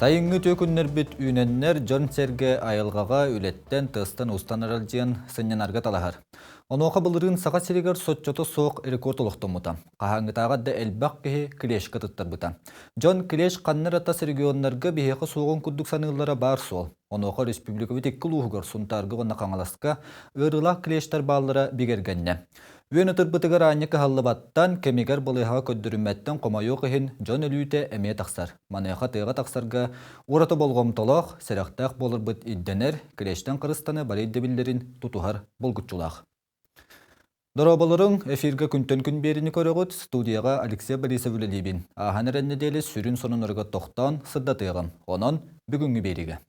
Сайыҥҥы үтүө күннэрбит үүнэннэр дьон-сэргэ айылҕаҕа үлэттэн, тыастан-уустан аралдьыйан сынньанарга талаһар. Онуоха былырыын Саха сиригэр соччото суох рекорд олохтоммута. Хаһааҥҥытааҕар да элбэх киһи клещка туттарбыта. Дьон клещ ханна эрэ тас регионнарга биһиэхэ суоҕун курдук саныыллара баар суол. Онуоха республикабыт икки улууһугар Сунтаарга уонна Хаҥаласка ыарыылаах клещтэр бааллара бигэргэннэ. Үөн ытырбытыгар аанньа кыһаллыбаттан, кэмигэр балыыһаҕа көрдөрүммэттэн хомойуох иһин дьон өлүүтэ эмиэ тахсар. Маныаха тыаҕа тахсарга ураты болҕомтолоох, сэрэхтээх буоларбыт ирдэнэр, клещтэн харыстаны бары ирдэбиллэрин тутуһар булгуччулаах. Дорооболоруҥ, эфиргэ күнтэн күн биэрини көрөҕүт, студияҕа Алексей Борисов үлэлиибин. Ааһан эрэр нэдиэлэ сүрүн сонуннарыгар тохтоон сырдатыаҕым. Онон бүгүҥҥү биэриигэ.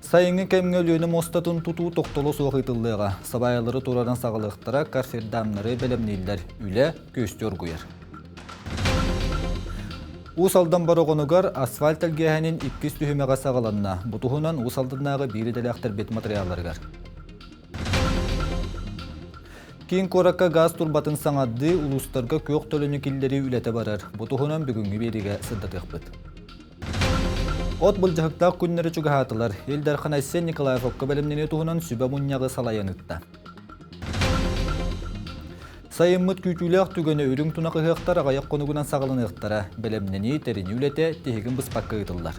Сайыҥҥы кэмҥэ Өлүөнэ муостатын тутуу тохтоло суох ыытыллыаҕа. Сабаайалары туруоран саҕалыахтара, карфердамнары бэлэмнииллэр. Үлэ күөстүү оргуйар. Уус Алдан Бороҕонугар асфальт тэлгээһинин иккис түһүмэҕэ саҕаланна. Бу туһунан Уус Алданнааҕы биир идэлээхтэрбит матырыйаалларыгар. Киин куоракка газ турбатын саҥардыы, улуустарга күөх төлөнү киллэрии үлэтэ барар. Бу туһунан бүгүҥҥү биэриигэ сырдатыахпыт. От былдьаһыктаах күннэри чугаһаатылар. Ил Дархан Айсен Николаев окко бэлэмнэнии туһунан сүбэ мунньаҕы салайан ыытта. Сайыммыт күүтүүлээх түгэнэ үрүҥ тунах ыһыахтар аҕыйах хонугунан саҕаланыахтара. Бэлэмнэнии, тэринии үлэтэ тиһигин быспакка ыытыллар.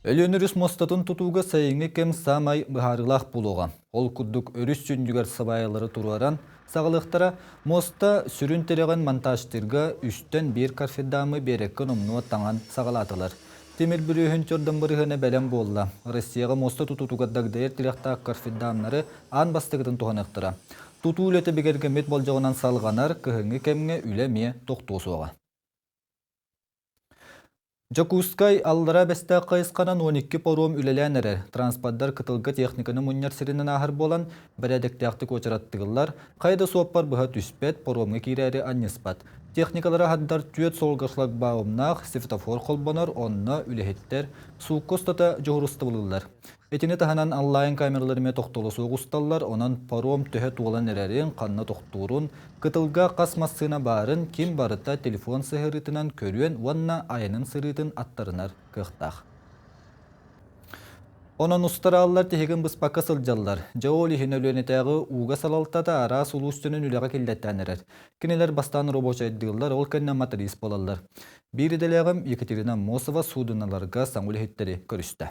Өлүөн өрүс муостатын тутууга сайыҥҥы кэм саамай быһаарыылаах буолуоҕа. Ол курдук өрүс сүнньүгэр сыбаайалары туруоран саҕалыахтара. Муоста сүрүн тирэҕин монтажтыырга үстэн биир карфердамы биэрэккэ номнуо таҥан саҕалаатылар. Тимир бүрүөһүн чордон бырыһыана бэлэм буолла. Россияҕа муоста тутуутугар дагдайар тирэхтээх карфердамнары аан бастакытын туһаныахтара. Тутуу үлэтэ бигэргэммит болдьоҕунан салҕанар, кыһыҥҥы кэмҥэ үлэ эмиэ тохтуо суоҕа. Дьокуускай Аллараа Бэстээх хайысханан 12 паром үлэлээн эрэр. Транспордар кытылга техниканы мунньар сиринэн ааһар буолан, бэрээдэктээхтик уочараттыыллар, хайа да суоппар быһа түспэт, паромҥа киирээри анньыспат. Техникалары аһардар түөрт суолга шлагбаумнаах светофор холбонор, онно үлэһиттэр суукка устата дьуһуурустубалыыллар. Итини таһынан онлайн камералар эмиэ тохтоло суох усталлар, онон паром төһө туолан эрэрин, ханна тохтуурун, кытылга хас массыына баарын ким барыта телефон сыһыарыытынан көрүөн уонна айанын сырыытын аттарынар кыахтаах. Онон устарааллар тиһигин быспакка сылдьаллар. Дьэ ол иһин Өлүөнэтээҕи ууга салалтата араас улуус дьонун үлэҕэ киллэртээн эрэр. Кинилэр бастаан рабочайдыыллар, ол кэннэ моторист буолаллар. Биир идэлээҕим Екатерина Аммосова суудуналарга саҥа үлэһиттэри көрүстэ.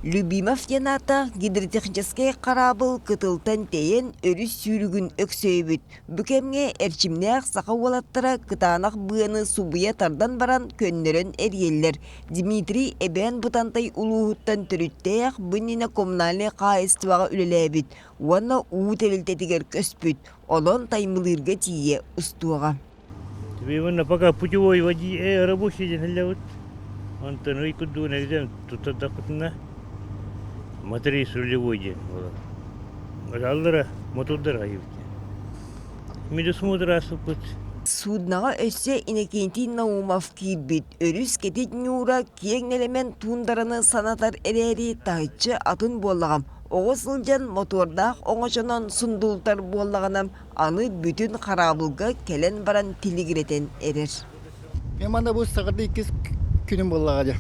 Любимов диэн ааттаах гидротехническэй хараабыл кытылтан тэйэн өрүс сүүрүгүн өксөйбүт. Бу кэмҥэ эрчимнээх саха уолаттара кытаанах быаны субуйа тардан баран көннөрөн эрийэллэр. Дмитрий Эбээн Бытантай улууһуттан төрүттээх, бу иннинэ коммунальнай хаһаайыстыбаҕа үлэлээбит уонна уу тэрилтэтигэр көспүт. Онон Таймылыырга тиийэ устуоҕа. Именно пока путевой води рабочий дэниллэбит. Онтон ый курдугун эрдэн туттардахпытына моторист рулевой диэн буолар. Аллара мотордар айыбыт. Медосмотр ааспыппыт. Судноҕа өссө Иннокентий Наумов киирбит. Өрүс кэтит ньуура киэҥ нэлэмэн туундараны санатар эрээри таһыччы атын буоллаҕым. Оҕо сылдьан мотуордаах оҥочонон сундулутар буоллаҕына аны бүтүн хараабылга кэлэн баран тилигирэтэн эрэр. Мен манна бу саҕарды иккис күнүм буоллаҕа дьэ.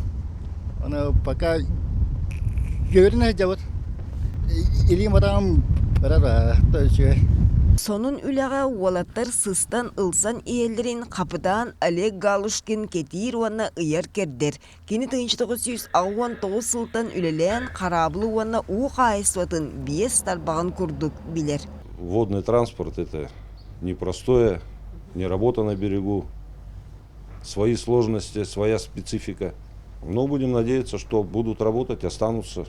Аны пока үөрүн сылдьабыт. Илиим атаҕым барар үчүгэй. Сонун үлэҕэ уолаттар сыстан ылсан иһэллэрин хапытаан Олег Галушкин кэтиир уонна ыйар-кэрдэр. Кини 1989 сылтан үлэлээн хараабылы уонна уу хаһаайыстыбатын биэс тарбаҕын курдук билэр. Водный транспорт – это непростое, не работа на берегу, свои сложности, своя специфика. Но будем надеяться, что будут работать, останутся.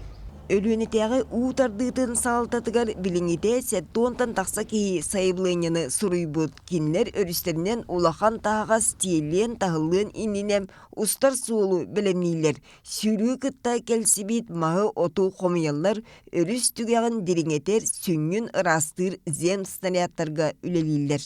Өлүөнэтээҕи уу тардыытын салалтатыгар билиҥҥитэ сэттуонтан тахса киһи сайабылыанньаны суруйбут. Кинилэр өрүстэринэн улахан таһаҕас тиэллиэн-таһыллыан иннинэ устар суолу бэлэмнииллэр, сүүрүү кытта кэлсибит маһы-оту хомуйаллар, өрүс түгэҕин дириҥэтэр, сүнньүн ыраастыыр земснарядтарга үлэлииллэр.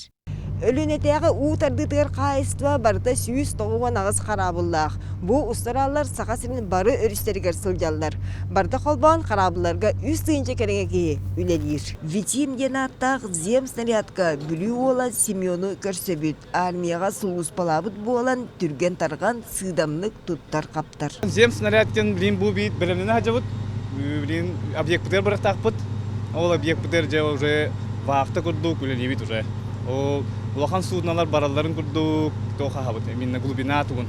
Өлүөнэтээҕи уу тардыытыгар хаһаайыстыба барыта 198 хараабыллаах. Бу устарааллар Саха сирин бары өрүстэригэр сылдьаллар. Барыта холбоон хараабылларга 3000 кэриҥэ киһи үлэлиир. Витим диэн ааттаах земснарядка Бүлүү уола Семену көрсөбүт. Армияҕа сулууспалаабыт буолан түргэн-тарҕан, сыыдамнык туттар-хаптар. Земснаряд диэн билин бу биир бэлэмнэнэ сылдьабыт. Билин объекпытыгар барыахтаахпыт. Ол объекпытыгар дьэ уже вахта курдук үлэлиибит уже. Ол улахан суднолар баралларын курдук туох аһабыт именно глубина тугун.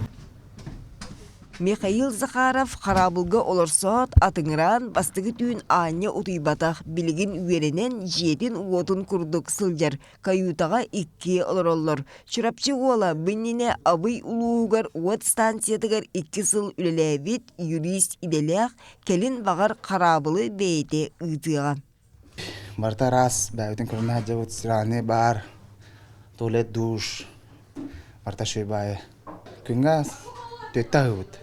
Михаил Захаров хараабылга олорсоот, атыҥыраан бастакы түүн аанньа утуйбатах, билигин үөрэнэн дьиэтин-уотун курдук сылдьар, каютаҕа иккиэ олороллор. Чурапчы уола бу иннинэ Абый улууһугар уот станциятыгар 2 сыл үлэлээбит юрист идэлээх, кэлин баҕар хараабылы бэйэтэ ыытыаҕа. Барыта араас бэйэбитин көрүнэ сылдьабыт сыраны баар, туалет, душ, барыта үчүгэй баайы. Күҥҥэ түөртэ аһыыбыт.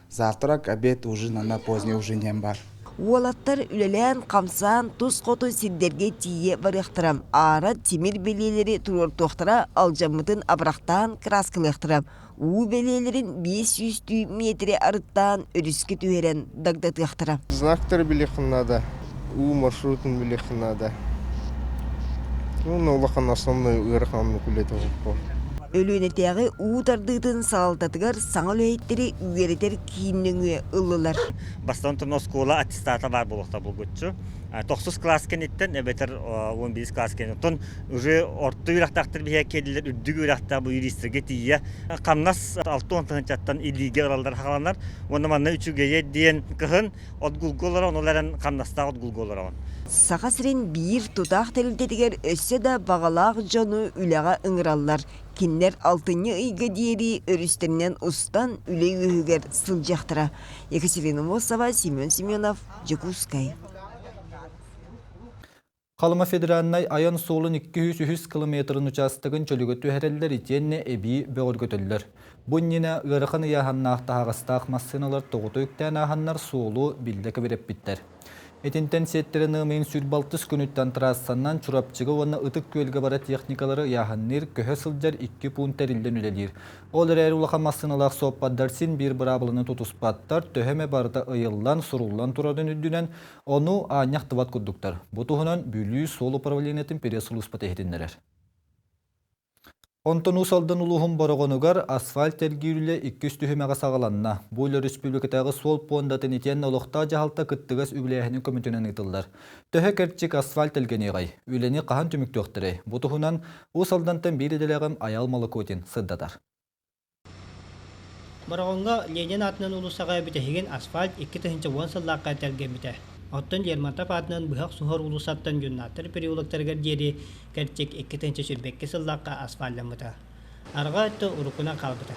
Завтрак, обед, ужин, ана поздний ужин диэн баар. Уолаттар үлэлээн-хамсаан тус хоту сирдэргэ тиийэ барыахтара, аара тимир бэлиэлэри туруортуохтара, алдьаммытын абырахтаан кырааскалыахтара, уу бэлиэлэрин 500 миэтэрэ арыттаан өрүскэ түһэрэн дагдатыахтара. Знактары билиэххин наада, уу маршрутун билиэххин наада. Ну, улахан основной ыарахан оннук үлэтэ суох. Өлүөнэтээҕи уу тардыытын салалтатыгар саҥа үлэһиттэри үөрэтэр киин нөҥүө ыллылар. Бастатан туран оскуола аттестата баар буолуохтаах булгуччу. Тохсус класс кэнниттэн эбэтэр 11 класс кэнниттэн уже орто үөрэхтээхтэр биһиэхэ киирдилэр, үрдүк үөрэхтээх бу юристарга тиийэ хамнас 60 тыһыынчаттан илиигэ ылаллар хааланар. Уонна манна үчүгэйэ диэн кыһын отгулга олорон, ол эрэн хамнастаах отгулга олороҕун. Саха сирин биир тутаах тэрилтэтигэр өссө да баҕалаах дьону үлэҕэ ыҥыраллар. Кинилэр алтынньы ыйга диэри өрүстэринэн устан үлэ үөһүгэр сылдьыахтара. Екатерина Мосова, Семен Семенов, Дьокуускай. Халыма федеральнай айан суолун 203 километрын учаастагын чөлүгө түһэрэллэр итиэннэ эбии бөҕөргөтөллөр. Бу иннинэ ыарахан ыйааһыннаах таһаҕастаах массыыналар тоҕута үктээн ааһаннар суолу биллэ кэбирэппиттэр. Итинтэн сиэттэрэн ыам ыйын 26 күнүттэн трассанан Чурапчыга уонна Ытык Күөлгэ бара техникалары ыйааһынныыр көһө сылдьар икки пуун тэриллэн үлэлиир. Ол эрээри улахан массыыналаах суоппардар син биир быраабыланы тутуспаттар, төһө эмэ барыта ыйыллан, суруллан турарын үрдүнэн ону аанньа ахтыбат курдуктар. Бу туһунан Бүлүү суол управлениетын пресс-сулууспата иһитиннэрэр. Онтон Уус Алдан улууһун Бороҕонугар асфальт эргиир үлэ иккис түһүмэҕэ саҕаланна. Бу үлэ өрөспүүбүлүкэтээҕи суол пуондатын итиэннэ олохтоох дьаһалта кыттыгас үбүлээһинин көмөтүнэн ыытыллар. Төһө кэрчик асфальт тэлгэниэҕэй? Үлэни хаһан түмүктүөхтэрэй? Бу туһунан Уус Алдантан биир идэлээҕим Айаал Молокотин сырдатар. Бороҕоҥҥо Ленин аатынан уулуссаҕа бүтэһигин асфальт 2010 сыллаахха тэлгэммитэ. Оттон Лермонтов аатынан быһа охсуһар уулуссаттан Юннаттар переулоктарыгар диэри кэрчик 2022 сыллаахха асфальтламмыта. Арҕаа өттө уруккунан хаалбыта.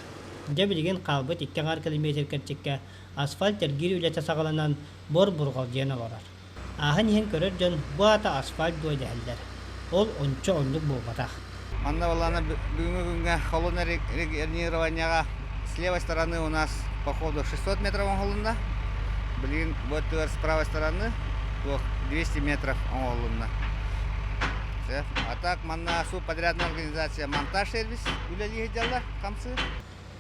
Дьэ билигин хаалбыт икки аҥаар километр кэрчиккэ асфальт эргиир үлэтэ саҕаланан бор бурҕалдьыйан олорор. Ааһан иһэн көрөр дьон бу аата асфальт дуо дэһэллэр. Ол ончу оннук буолбатах. Манна балаана бүгүҥҥү күҥҥэ холодное регионированияҕа с левой стороны у нас по ходу 600 метров оҥоһулунна. Билигин бу өттүгэр с правой стороны 200 метров оҥоһулунна. А так манна субподрядная организация монтаж сервис үлэлии сылдьаллар хамсыы.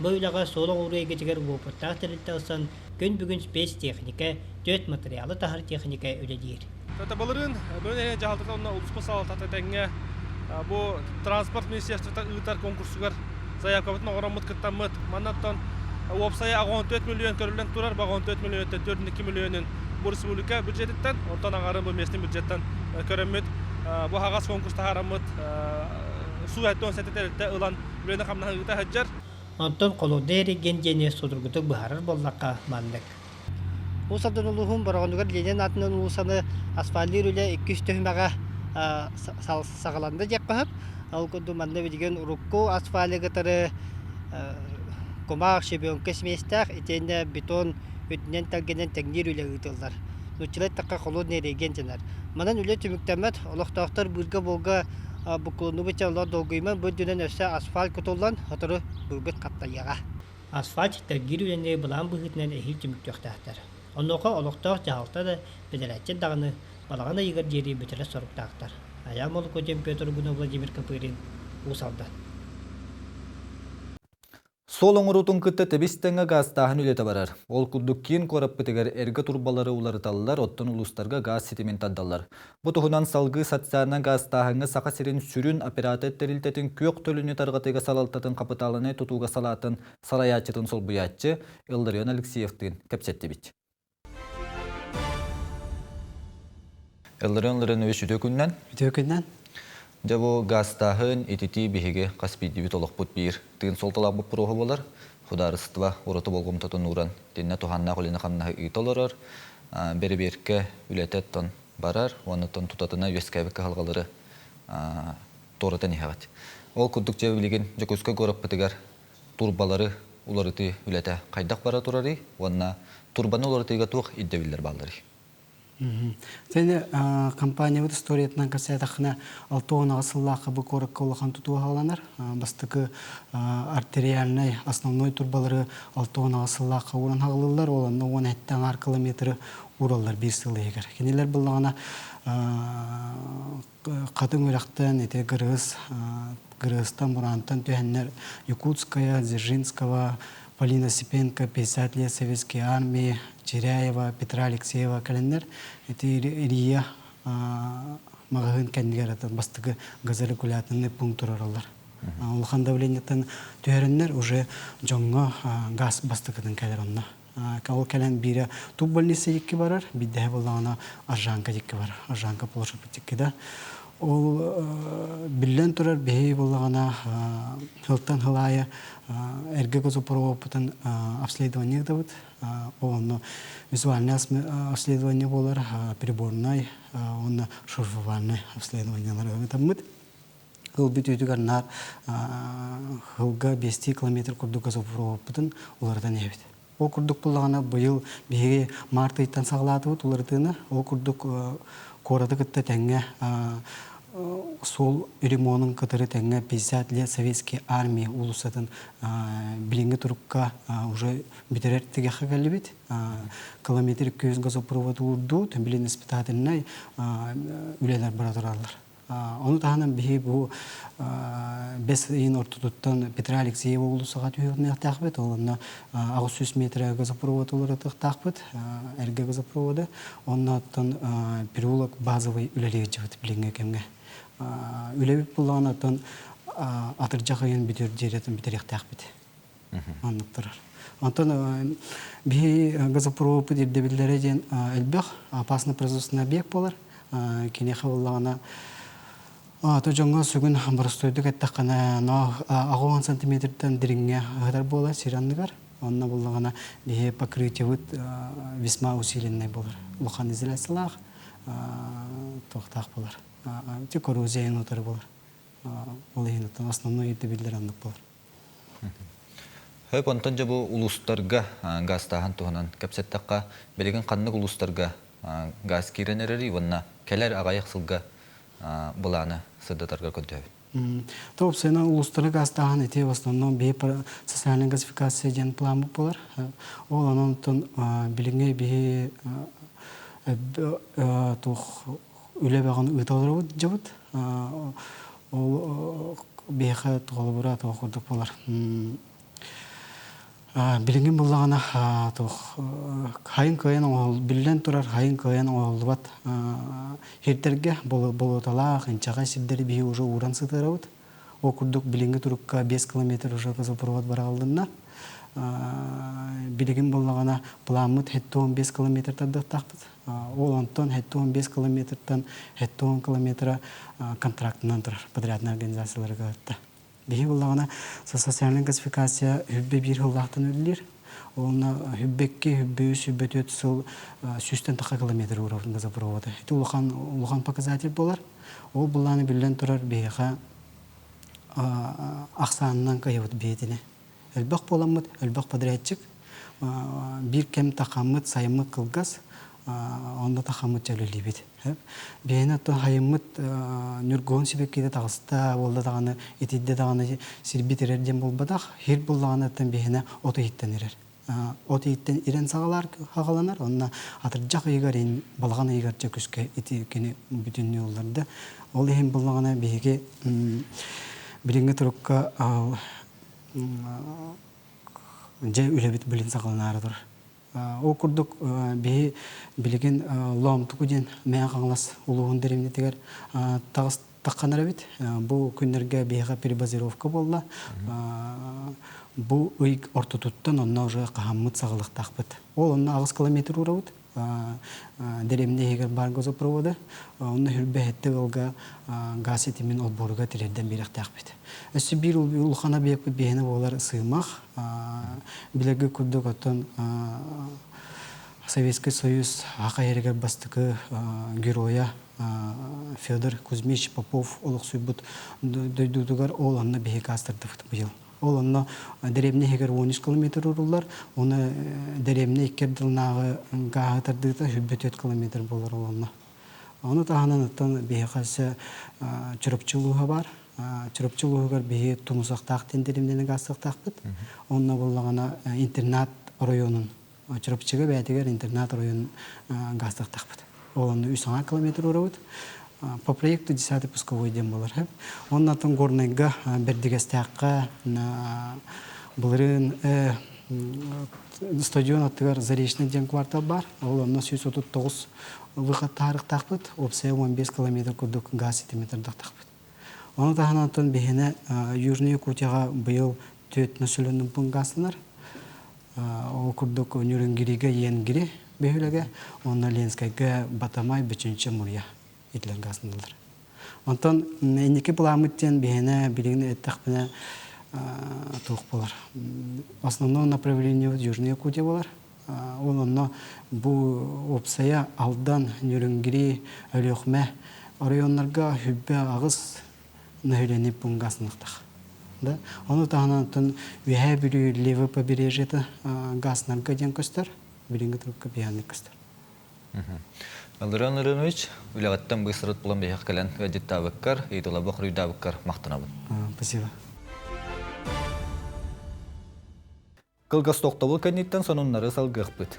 Бу үлэҕэ суол оҥоруу эйгэтигэр уопуттаах тэрилтэ ылсан, күн бүгүн спецтехникэ, түөрт матырыйаалы таһар техника үлэлиир. Былырыын Бөрө дьаһалтата уонна улууспут салалтата тэҥҥэ бу транспорт министерствота ыытар конкурсугар заявкабытын оҥороммут кыттаммыт. Маннаттан уопсайа 14 миллион көрүллэн турар, 14 миллионтан 4,2 миллионун бу республика бюджетиттэн, онтон аҥарын бу местный бюджеттан көрөммүт бу аһаҕас конкурс таһаараммыт суу 77 тэрилтэ ылан үлэни-хамнаһы ыыта сылдьар. Онтон холодный эригин диэни судургутук быһаарар буоллахха маннык. Уус Алдан улууһун Бороҕонугар Ленин аатынан уулуссаны асфальтыыр үлэ иккис түһүмэҕэ саҕаланна диэххэ сөп. Ол курдук манна билигин урукку асфальы кытары кумах, щебенка сместээх итиэннэ бетон үрдүнэн тэлгэнэн тэҥниир үлэ ыытыллар. Нууччалыы эттэххэ холодный регион дэнэр. Манан үлэ түмүктэммэт, олохтоохтор быырга-буолга буккулуннубучча олох долгуйуман бу үрдүнэн өссө асфальт кутуллан сотору быылбыт хаптайыаҕа. Асфальт тэлгиир үлэни былаан быһыытынан эһиил түмүктүөхтээхтэр. Онуоха олохтоох дьаһалта да, бэдэрээтчит даҕаны балаҕан ыйыгар диэри бүтэрэр соруктаахтар. Айаал Молокотин, Петр Гунов, Владимир Копырин. Уус Алдан. Суол оҥоруутун кытта тэбис-тэҥҥэ гаастааһын үлэтэ барар. Ол курдук киин куораппытыгар эргэ турбалары уларыталлар, оттон улуустарга гаас ситимин тардаллар. Бу туһунан салгыы социальнай гаастааһыҥҥа Саха сирин сүрүн оператор тэрилтэтин күөх төлөнү тарҕатыыга салалтатын хапытаалынай тутууга салаатын салайааччытын солбуйааччы Илларион Алексеевтыын кэпсэттибит. Илларион Илларионович үтүө күннэн. Үтүө күннэн. Дьэ бу гаастааһын, ититии биһиги хас биирдиибит олохпут биир тыын суолталаах боппуруоһа буолар. Судаарыстыба ураты болҕомтотун ууран, итиннэ туһааннаах үлэни-хамнаһы ыыта олорор. Бэрэбиэркэ үлэтэ оттон барар уонна оттон тутатына үөскээбит кыһалҕалары туоратан иһэҕит. Ол курдук дьэ билигин Дьокуускай куораппытыгар турбалары уларытыы үлэтэ хайдах бара турарый уонна турбаны уларытыыга туох ирдэбиллэр баалларый? Сeni компаниябыт историятынан кэпсээтэххинэ, 68 сыллаахха бу куоракка улахан тутуу аһаланар. Бастакы артериальнай основной турбалары 68 сыллаахха ууран хаҕылыллар, ол онно 17 аҥаар километры уураллар биир сыл иһигэр. Кинилэр буллаҕына Хатыҥ үрэхтэн ити Кыргыз Кыргызстан Бураантан түһэннэр Якутская, Дзержинского, Полина Осипенко, 50 лет Советской Армии, Чиряева, Петра Алексеева кэлэннэр ити Илья маҕаһыын кэннигэр бастакы газорегуляторный пункт турараллар. Улахан давлениеттан түһэрэннэр уже дьоҥҥо газ бастакытын кэлэр онно. Ол кэлэн биирэ тук больница дикки барар, биирдэһэ буоллаҕына Аржанка дикки барар. Аржанка площадь дикки да. Ол биллэн турар биһи буоллаҕына сылтан сыл аайы эргэ газопроводпутун обследование ыытабыт. Ол онно визуальное обследование буолар, приборнай уонна шурфовальнай обследованиелары ыытаммыт. Ыл бүтүүтүгэр наар сылга биэстии километр курдук газопроводпутун уларытан иһэбит. Ол курдук буллаҕына быйыл биһиги март ыйтан саҕалаатыбыт уларытыыны. Ол курдук куораты кытта тэҥҥэ суол ремонун кытары тэҥҥэ 50 лет советской армии уулуссатын билиҥҥи турукка уже бүтэрэр тигэххэ кэллибит. Километр 200 газопровод уурдуу, билин испытательнай үлэлэр бара тураллар. Ону таһынан биһи бу бэс ыйын ортотуттан Петра Алексеева уулуссаҕа түһүөхтээхпит. Ол онно 800 метр газопровод уларытыахтаахпыт, эргэ газопроводы. Онно оттон переулок базовый үлэлиир билиҥҥи кэмҥэ. Үлэбит буллаҕына оттон атырдьах ыйын бүтүөр диэри бүтэриэхтээхпит. Маннык турар. Онтон биһи газопроводпут ирдэбиллэрэ диэн элбэх опасно производственный объект буолар. Киниэхэ буоллаҕына то дьоҥҥо сүгүн боростуойдук эттэххинэ, но 80 сантиметртан дириҥҥэ ыһытар буолар сир анныгар. Онно буоллаҕына биһи покрытиебыт весьма усиленный буолар. Улахан изоляциялаах туохтаах буолар. Ити коррозия утары буолар. Ол иһин основной ирдэбиллэр оннук буолар. Хөп, онтон дьэ бу улуустарга гаастааһын туһунан кэпсэттэххэ, билигин ханнык улуустарга гаас киирэн эрэрий уонна кэлэр аҕыйах сылга былааны сырдатарга көрдөһөбүн. Топ сена улуустары гаастааһын ити в основном биһи социальная газификация диэн план буолар. Ол онон билиҥҥи биһи туох үлэ бөҕөн ыыта олоробут дьабыт. Ол биһиэхэ холобура туох курдук буолар. Билигин буллаҕына туох хайын кыайан оҥоһул биллэн турар хайын кыайан оҥоһуллубат сирдэргэ болуоталаах инчэҕэй сирдэри биһи уже ууран сытыарабыт. Ол курдук билиҥҥи турукка 5 километр уже газопровод быраҕыллынна. Билигин буллаҕына плааммыт 75 километр тардыахтаахпыт. Ол онтон 75 километртан 70 километра контрактынан турар подрядная организацияларга ытта. Биһи буллаҕына социальная газификация хүббэ биир сыллаахтан үлэлиир. Онно хүббэкки, хүббэ үс, хүббэ төрт сыл сүүстэн тахса километр уровень газопровода. Ити улахан улахан показатель буолар. Ол былааны биллэн турар биһиэхэ ахсаанынан кыайабыт биһитини. Элбэх буоламмыт, элбэх подрядчик. Биир кэм тахаммыт, сайыммыт кылгас, онно тахаммыт үлэлиибит. Биһини оттон хайыммыт ньургуһун сибэккитэ таҕыста, буолла даҕаны, итийдэ даҕаны сирбит ирэр диэн буолбатах. Хир буллаҕына оттон биһиэнэ от иһиттэн ирэр. От иһиттэн ирэн саҕалар хаҕаланар, онно атырдьах ыйыгар балаҕан ыйыгар дьэ күскэ ити кини бүтүннүү ылларда. Ол иһин буллаҕына биһиги. Билиҥҥи турукка дьэ үлэбит билин саҕаланаары турар. Ол курдук биһи билигин Лоомтуку диэн Мэҥэ Хаҥалас улууһун дэриэбинэтигэр таҕыс таххан эрэбит. Бу күннэргэ биһиэхэ перебазировка буолла. Бу ый ортотуттан онно уже хаһаммыт саҕалыктаахпыт. Ол онно 8 километр уурабыт. Дэриэбинэ иһигэр баар газопроводы. Онно хүрбэһэтти ыалга газ ситимин олбуоруга тириэрдэн биэриэхтээхпит. Өссө биир улахан объекпыт биһиэнэ буолар Сыымах. Билэргэ курдук оттон Советский Союз аха иһэригэр бастакы геройа Федор Кузьмич Попов олохсуйбут дойдутугар ол онно биһиги астардыбыт быйыл. Ол онно дэриэбинэ иһигэр 13 километр уруллар, оны дэриэбинэ икки ардылынааҕы гааһы тардыыта 24 километр буолар ол онно. Ону таһынан оттон биһиэхэ өссө Чурапчы улууһа баар. Чурапчы улууһугар биһи Тумусахтаах диэн дэриэбинэни гаастыахтаахпыт. Онно буоллаҕына интернат оройуонун Чурапчыга бэйэтигэр интернат оройуон гаастыахтаахпыт. Ол онно үс аҥаа километр уурабыт. По проекту десятый пусковой диэн буолар. Оннотон Горнайга Бэрдигэстээххэ былырыын стадион аттыгар Заречный диэн квартал баар. Ол онно 139 выход таарыктаахпыт. Уопсайа 15 километр курдук газ ситими тардахтаахпыт. Ону таһынан оттон биһиэнэ Южная Якутияҕа быйыл 4 населенный пункт газтанар. Ол курдук Нюрнгиригэ Иенгири бөһүөлэгэ, уонна Ленскэйгэ Батамай, Бөчүнчэ, Мурья итилэр газтаналлар. Онтон инники былааммыт диэн биһиэнэ билигин эттэхпинэ туох буолар. Основное направление Южная Якутия буолар. Ол онно бу уопсайа Алдан, Нюрнгири, Өлүөхүмэ оройуоннарга хүббэ аҕыс население пункт астыныктах. Да? Ону таһынан оттон Үөһээ Бүлүү левый побережьета Гаснарга диэн көстөр, билиҥҥи турукка биһиэнник көстөр. Алыран Ырынович, үлэҕиттэн быысырыт булан биһиэх кэлэн ыалдьыттаабыккар, ыйытылаба хоруйдаабыккар махтанабын. Спасибо. Кылгас тохтобул кэнниттэн сонуннары салгыахпыт.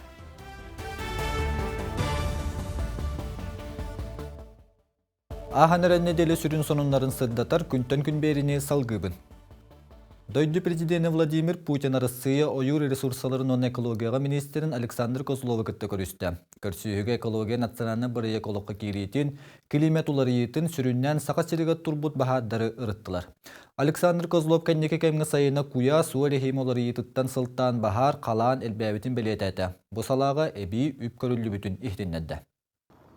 Ааһан эрэр нэдиэлэ сүрүн сонуннарын сырдатар күнтэн күн биэриини салгыыбын. Дойду президенэ Владимир Путин Арассыыйа ойуур ресурсаларын уонна экологияҕа министрин Александр Козловы кытта көрүстэ. Көрсүһүүгэ экология национальнай бырайыак олоххо киириитин, килиимэт уларыйыытын сүрүннээн Саха сиригэр турбут баһаардары ырыттылар. Александр Козлов кэнники кэмҥэ сайына куйаас уо эрэһиим уларыйыытыттан сылтаан баһаар халаан элбээбитин бэлиэтээтэ. Бу салааҕа эбии үп көрүллүбүтүн иһитиннэрдэ.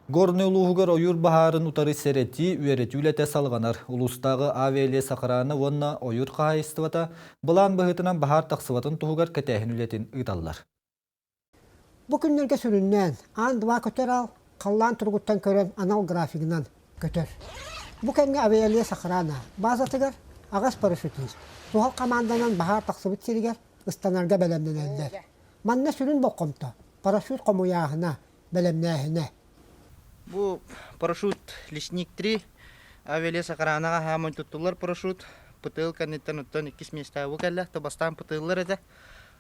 Горнай улууһугар ойуур баһаарын утары сэрэтии, үөрэтии үлэтэ салҕанар. Улуустааҕы авиалес охрана уонна ойуур хаһаайыстыбата былаан быһыытынан баһаар тахсыбатын туһугар кэтээһин үлэтин ыыталлар. Бу күннэргэ сүрүннээн аан-два көтөр аал халлаан туругуттан көрөн анал графигынан көтөр. Бу кэмҥэ авиалес охрана базатыгар аҕыс парашютист суһал хамаанданан баһаар тахсыбыт сиригэр ыстанарга бэлэмнэнэллэр. Манна сүрүн болҕомто парашют хомуйааһына, бэлэмнээһинэ. Бу парашют Лесник 3 авиалес охранаҕа хааман туттуллар парашют. ПТЛ кэнниттэн оттон иккис миэстэҕэ бу кэллэ. То бастаан ПТЛ-лар этэ.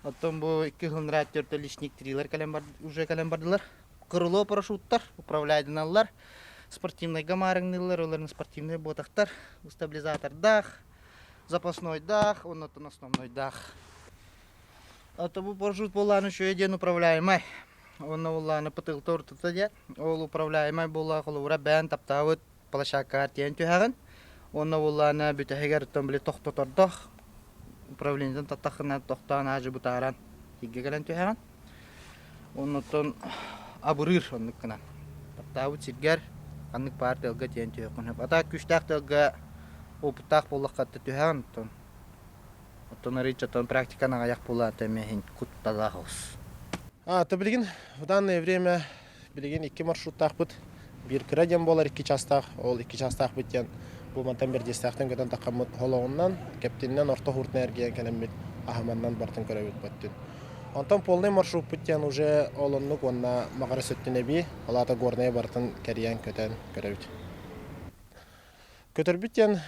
Оттон бу икки хылнара төртө Лесник 3-лэр кэлэн бар, уже кэлэн бардылар. Крыло парашюттар управляйданаллар. Спортивнайга маарыҥныыллар, олорун спортивнай буотахтар, стабилизатордаах, запаснойдаах, оннуттан основнойдаах. Ото бу парашют буоллааны үчүгэй диэн управляемай. Уонна буоллаҕына ПТЛ ортото диэн, ол управляемай буоллаҕа холобура бэйэн таптаабыт площадкаҕар тиийэн түһэҕин. Уонна буоллаҕына бүтэһигэр оттон били тохтотордох управлениетын таттаххына тохтоон аадьы бытааран сиргэ кэлэн түһэҕин. Оннуттан абырыыр оннук гынан. Таптаабыт сиргэр ханнык баар тыалга тиийэн түһүөххүн сөп. А так күүстээх тыалга опыттаах буоллахха түһэҕин оттон. Оттон арыычча оттон практиканы аҕыйах буолаата эмиэ иһин кутталаах оҕус. А, то билигин в данное время билигин икки маршруттаахпыт. Биир кыра диэн буолар икки чаастаах. Ол икки чаастаахпыт диэн бу мантан Бэрдиэстээхтэн көтөн таххаммыт холоҕунан, Кэптиннэн Орто Хууртан эргийэн кэлэммит Аһыманнан бартын көрөбүт бөттүн. Онтон полный маршруппут диэн уже ол оннук уонна Маҕарас өттүн эбии, ол аата Горнайы барытын кэрийэн көтөн көрөбүт. Көтөрбүт диэн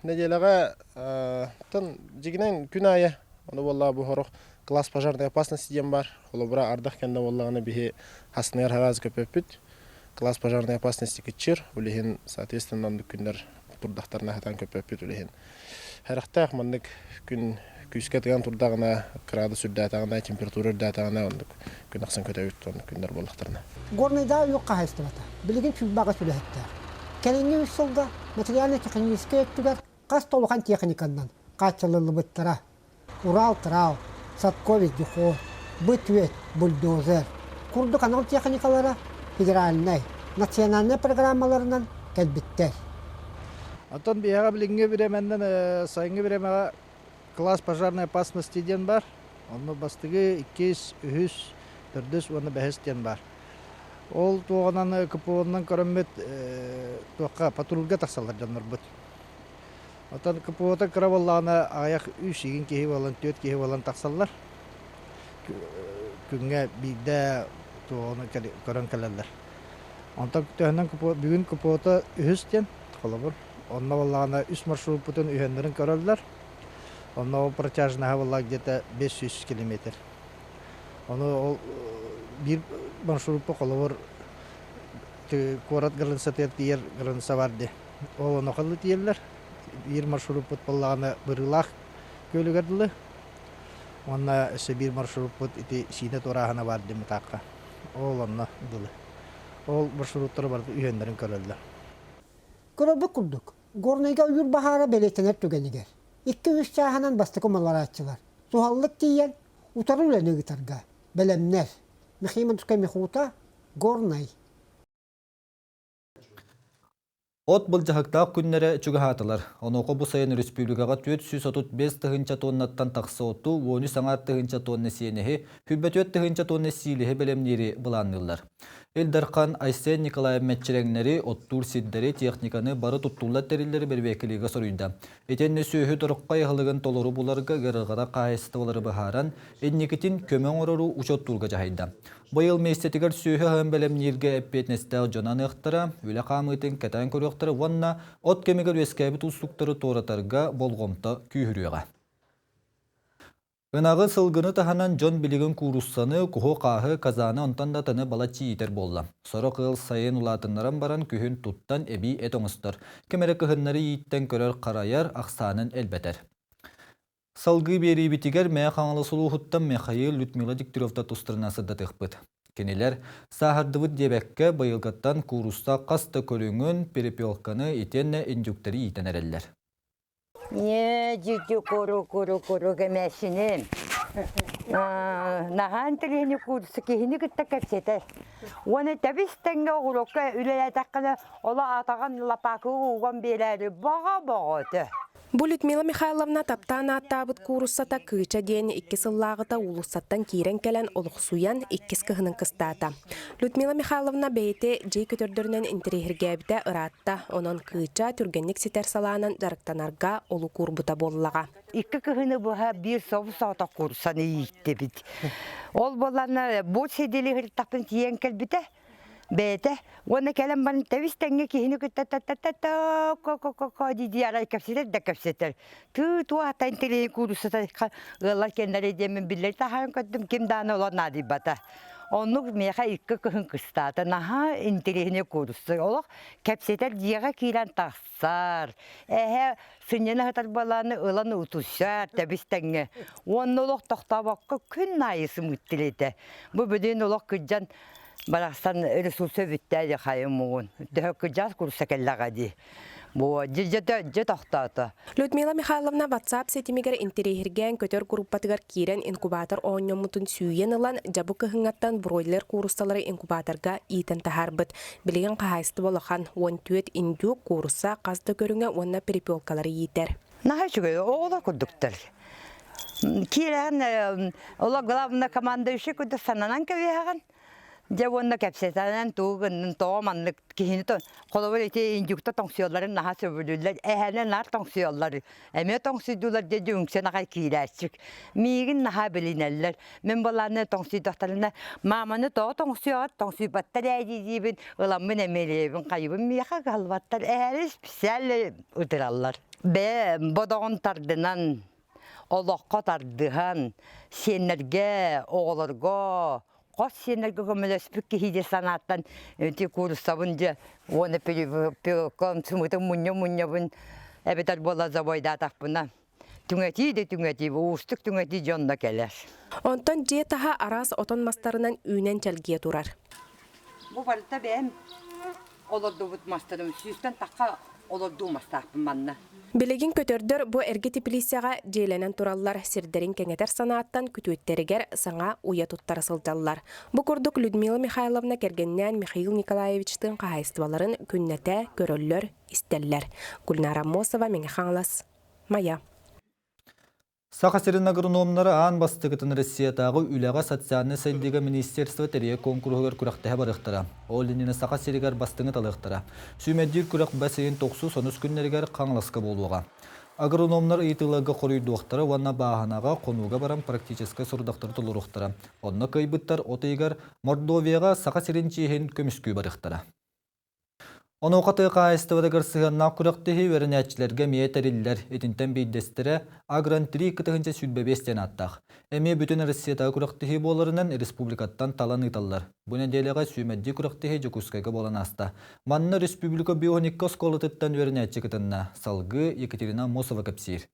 нэдиэлэҕэ тан дьигинэн күн аайы ону буоллаҕа бу сорох класс пожарной опасности диэн баар. Холобура ардах кэннэ буоллаҕына биһи хасныгар хараас көпөппүт. Класс пожарной опасности кыччыыр. Ол иһин соответственно оннук күннэр турдахтарына сатаан көпөппүт ол иһин. Сэрэхтээх маннык күн күүскэ тыган турдаҕына, кыраадыс үрдээтэҕинэ, температура үрдээтэҕинэ оннук күн ахсын көтөбүт, оннук күннэр буоллахтарына. Горнайдааҕы үөх хаһаайыстыбата билигин сүүрбэҕэ сүлэһиттээх. Кэлиҥҥи үс сылга материально-техническэй өттүгэр хас да улахан техниканнан хааччыллыбыттара. Урал-Трал, Садко вездеход, Бытвет бульдозер курдук анал техникалара федеральнай, национальнай программаларынан кэлбиттэр. Оттон биһиэхэ билиҥҥи бириэмэннэн сайыҥҥы бириэмэҕэ класс пожарной опасности диэн баар. Онно бастакы, иккис, үһүс, төрдүс уонна бэһис диэн баар. Ол туоҕунан КПО-нан көрөммүт туохха патрульга тахсаллар дьоннорбут. Оттон КПО-та кыра буоллаҕына аҕыйах үс игин киһи буолан, түөрт киһи буолан тахсаллар. Күҥҥэ биирдэ туоҕуну көрөн кэлэллэр. Онтон төһөнөн бүгүн КПО-та үһүс диэн, холобур, онно буоллаҕына үс маршруппутун үһүөннэрин көрөллөр. Онно ол протяжноһа буолла где-то 500 километр. Ону ол биир маршруппу холобур куорат границатыгар тиийэр граница бар дии. Ол онохоллу тиийэллэр. Биир маршруппут буоллаҕына Бырыылаах күөлүгэр дылы. Уонна өссө биир маршруппут ити Сиинэ туорааһына баар диэн Мытаахха. Ол онно дылы. Ол маршруттары барыта үһүөннэрин көрөллөр. Көрөрбүт курдук, Горнайга ойуур баһаара бэлиэтэнэр түгэнигэр, икки-үс чааһынан бастакы умаларааччылар суһаллык тиийэн, утары үлэни ыытарга бэлэмнэр. Михаил Мандускай Михута, Горнай. От былдьаһыктаах күннэрэ чугаһаатылар. Онуоха бу сайын республикаҕа 435 тыһыынча тоннаттан тахса оту, 13 аҥаар тыһыынча тонна сиэнэһи, 24 тыһыынча тонна сиилиһи бэлэмниири былаанныыллар. Ил Дархан Айсен Николаев мэччирэҥнэри, оттуур сирдэри, техниканы бары туттуллар тэриллэри бэрэбиэркэлииргэ соруйда. Итиэннэ сүөһү тороххой аһылыгын толору буларга ыарырҕатар хаһаайыстыбалары быһааран, инникитин көмө оҥорору учуоттуурга дьаһайда. Быйыл миэстэтигэр сүөһү аһын бэлэмнииргэ эппиэтинэстээх дьону аныахтара, үлэ хаамыытын кэтээн көрүөхтэрэ уонна от кэмигэр үөскээбит уустуктары туоратарга болҕомто күүһүрүөҕэ. Ынаҕы, сылгыны таһынан дьон билигин кууруссаны, куһу-хааһы, казаны онтон да атыны балаччы иитэр буолла. Сорох ыал сайын улаатыннаран баран күһүн туттан эбии эт оҥостор. Ким эрэ кыһыннары ииттэн көрөр-харайар, ахсаанын элбэтэр. Салгыы биэриибитигэр Мэҥэ Хаҥалас улууһуттан Михаил Людмила Дегтяревта тустарынан сырдатыахпыт. Кинилэр сааһырдыбыт диэбэккэ быйылгыттан куурусса хас да көрүҥүн, перепелканы итиэннэ индюктэри иитэн эрэллэр. Не дьүдьү куру куру куру кэмээсиним. Наһаан тилиһини курсу киһини кытта кэпсэтэр. Уонна тэбис тэҥҥэ оҕурокка үлэлээтэххинэ, оло атаҕын лапаакы уган биэрээри баҕа боҕото. Бу Людмила Михайловна таптаан ааттаабыт кууруссата Кыыча диэн икки сыллааҕыта уулуссаттан киирэн кэлэн олохсуйан иккис кыһынын кыстаата. Людмила Михайловна бэйэтэ дьиэ көтөрдөрүнэн интэриэһиргээбитэ ыраатта, онон Кыыча түргэнник ситэр салаанан дьарыктанарга олук уурбута буоллаҕа. Икки кыһыны быһа биир собус-соҕотох кууруссаны ииттибит. Ол буолланна бу сидили сырыттахпын тиийэн кэлбитэ. Бэйэтэ уонна кэлэн баран тэбис тэҥҥэ киһини кытта та-та-та-та ко-ко-ко-ко дии арай кэпсэтэр да кэпсэтэр. Тыы туох интэриэһи кууруссата ыаллар кэннэрэ диэммин биллэри таһааран көрдүм ким даҕаны олор наадыйбата. Оннук миэхэ икки кыһын кыстаата наһаа интэриэһинэй куурусса олох кэпсэтэр дьиэҕэ киирэн тахсар. Эһэ сынньана сытар буолааны ылан утуйсар тэбис тэҥҥэ. Уонна олох тохтообокко күн аайы сымыыттыр этэ. Бу билигин олох кырдьан Барахсан ресурса бүттэ дии хайым муҥун. Төһө кырдьаҕас курса кэллэҕэ дии. Бу дьэ дьэ тохтоото. Людмила Михайловна WhatsApp ситимигэр интэриэһиргээн көтөр группатыгар киирэн инкубатор оонньоммутун сүүйэн ылан дьабы кыһыҥҥаттан бройлер кууруссалары инкубаторга иитэн таһаарбыт. Билигин хаһаайыстыба улахан, 14 индюк, куурусса хас да көрүҥэ уонна перепелкалары иитэр. Наһаа үчүгэй, оҕолор курдуктар. Киирэн, олох главное командующий курдук сананан кэбиһэҕин. Дьэ уонна кэпсэтэнэн тугу гыннын, тоҕо маннык киһини холобур ити индюкта тоҥсуйалларын наһаа сөбүлүүллэр, эһэни наар тоҥсуйаллар, эмиэ тоҥсуйдулар диэн үҥсэн аҕай киирээччик. Миигин наһаа билинэллэр. Мин былааны тоҥсуйдахтарына, мааманы тоҕо тоҥсуйаҕыт, тоҥсуйбаттар ээ дии-диибин, ыламмын эмиэлиэбин, хайыбын миэхэ кыһаллыбаттар, эһэни специально ытыраллар. Бээ, бодоҕун тардынан, олоххо тардыһан, сиэннэргэ, оҕолорго, хос сиэннэргэ көмөлөспүт киһи дии санааттан ити кууруссабын дьэ уонна пилком сымытын мунньа-мунньабын. Эбэтэр буола забойдаатахпына түҥэтии да түҥэтии, уустук түҥэтии дьонно кэлэр. Онтон дьиэ таһа араас отон мастарынан үүнэн чэлгийэ турар. Бу барыта бэйэм олордубут мастарым сүүстэн тахха олордуу мастаахпын манна. Билигин көтөрдөр бу эргэ теплицэҕэ дьиэлэнэн тураллар, сирдэрин кэҥэтэр санааттан күтүөттэригэр саҥа уйа туттара сылдьаллар. Бу курдук Людмила Михайловна кэргэнинээн Михаил Николаевичтыын хаһаайыстыбаларын күннэтэ көрөллөр, истэллэр. Гульнара Аммосова, Мэҥэ Хаҥалас, Майа. Саха сирин агрономнара аан бастакытын Россиятааҕы үлэҕэ социальнай сайдыыга министерство тэрийэр куонкуруһугар күрэхтэһэ барыахтара. Ол иннинэ Саха сиригэр бастыҥы талыахтара. Сүүмэрдиир күрэх бэс ыйын тохсус онус күннэригэр Хаҥаласка буолуоҕа. Агрономнар ыйытыыларга хоруйдуохтара уонна бааһынаҕа, хонууга баран практическай сорудахтары толоруохтара. Онно кыайбыттар от ыйыгар Мордовияҕа Саха сирин чиэһин көмүскүү барыахтара. Онуоха тыа хаһаайыстыбатыгар сыһыаннаах күрэхтэһии үөрэнээччилэргэ эмиэ тэриллэр. Итинтэн биирдэстэрэ Агран-3 25 диэн ааттаах. Эмиэ бүтүн Россиятааҕы күрэхтэһии буоларынан республикаттан талан ыыталлар. Бу нэдиэлэҕэ сүүмэрдии күрэхтэһии Дьокуускайга буолан ааста. Манна республика бионикка оскуолатыттан үөрэнээччи кытынна. Салгыы Екатерина Аммосова кэпсиир.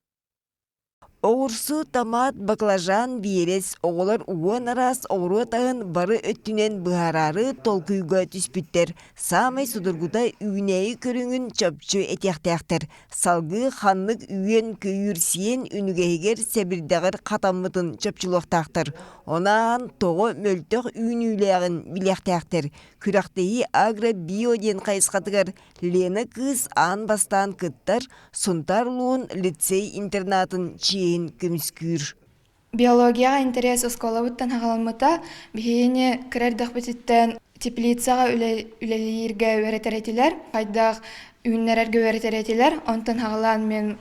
Оҕурсу, томат, баклажан, биэрэс оҕолор уон араас оҕуруот аһын бары өттүнэн быһаараары толкуйга түспүттэр. Саамай судургута үүнээйи көрүҥүн чопчу этиэхтээхтэр. Салгыы ханнык үөн-көйүүр сиэн үнүгэһигэр сэбирдэҕэр хатаммытын чопчулуохтаахтар. Ону ааһан тоҕо мөлтөх үүнүүлээҕин билиэхтээхтэр. Күрэхтэһии агро-био диэн хайысхатыгар Лена кыыс аан бастаан кыттар Сунтаар улууһун лицей-интернатын чиэһин көмүскүүр. Биологияҕа интэриэс оскуолабыттан аҕаламмыта. Биһигини кыра эрдэхпититтэн теплицаҕа үлэлииргэ үөрэтэр этилэр. Хайдах үүннэрэргэ үөрэтэр этилэр. Онтон аҕалаан мин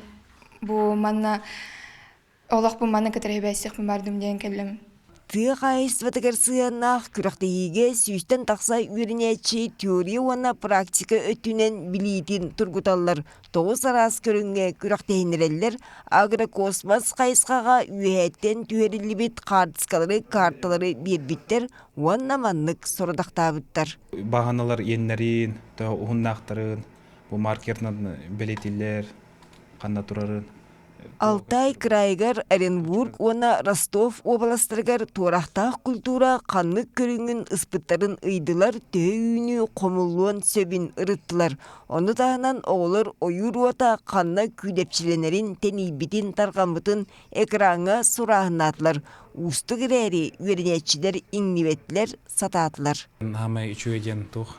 бу манна олохпун манна кытары бэйсиэхпин бардым диэн кэллим. Тыа хаһаайыстыбатыгар сыһыаннаах күрэхтэһиигэ сүүстэн тахса үөрэнээччи теория уонна практика өттүнэн билиитин тургуталлар, тоҕус араас көрүҥҥэ күрэхтэһиннэрэллэр, агрокосмос хайысхаҕа үөһээттэн түһэриллибит хаартыскалары, карталары биэрбиттэр уонна маннык сорудахтаабыттар. Баһаналар иэннэрин, уһуннаахтарын бу маркерынан бэлиэтииллэр, ханна турарын. Алтай кыраайыгар Оренбург уонна Ростов уобаластарыгар туорахтаах культура ханнык көрүҥүн ыспыттарын ыйдылар, төһө үүнүү хомуллуон сөбүн ырыттылар. Ону таһынан оҕолор ойуур уота ханна күүдэпчилэнэрин, тэнийбитин, тарҕаммытын экраҥҥа сурааһыннаатылар. Уустук эрээри үөрэнээччилэр иҥнибэтилэр, сатаатылар. Хаамай үчүгэй диэн туох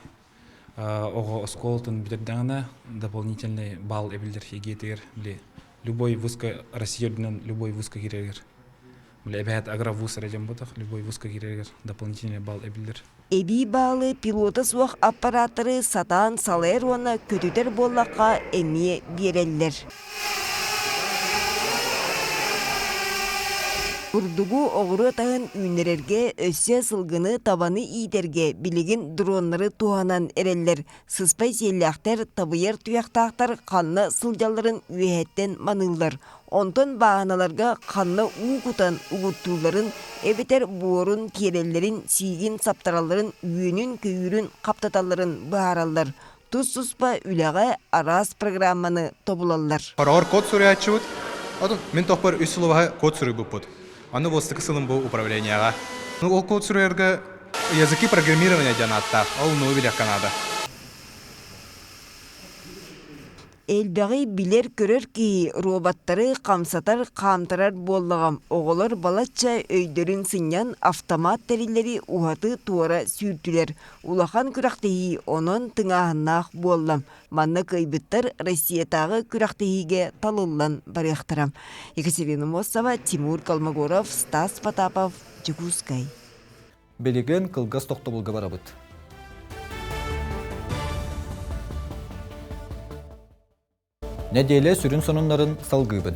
оҕо оскуолатын бүтэрдэҕинэ дополнительный балл эбиллэр ЕГЭ-тигэр били любой вузка Россия үрдүнэн любой вузка киирэригэр били эбэһээт агровуз эрэ диэн буолтах любой вузка киирэригэр дополнительный балл эбиллэр. Эбии баалы пилота суох аппарааттары сатаан салайар уонна көтүтэр буоллахха эмиэ биэрэллэр. Бурдугу оҕуруот аһын үүннэрэргэ, өссө сылгыны, табаны иитэргэ билигин дроннары туһанан эрэллэр. Сыспай сиэллээхтэр, табыйар туйахтаахтар ханна сылдьалларын үөһэттэн маныыллар. Онтон бааһыналарга ханна уу кутан угуттуулларын эбэтэр буорун киэрэллэрин, сиигин саптаралларын, үөнүн-көйүүрүн хаптаталларын быһаараллар. Тус-туспа үлэҕэ араас программаны тобулаллар. Хороҕор код суруйааччыбыт. Отон мин тохпор үс сылыбаһа код суруйбуппут. Аны буолстыкы сылым бу управлениеҕа. Ну, ол код суруйарга языки программирования диэн ааттаах. Ол нуу билиэххэ наада. Элбэҕи билэр-көрөр киһи роботтары хамсатар, хаамтарар буоллаҕым. Оҕолор балачча өйдөрүн сынньан автомат тэриллэри уһаты-туора сүүртүлэр. Улахан күрэхтэһии онон тыҥааһыннаах буолла. Манна кыайбыттар Россиятааҕы күрэхтэһиигэ талыллан барыахтара. Екатерина Мосова, Тимур Колмогоров, Стас Потапов, Дьокуускай. Билигин кылгас тохтобулга барабыт. Нэдиэлэ сүрүн сонуннарын салгыыбын.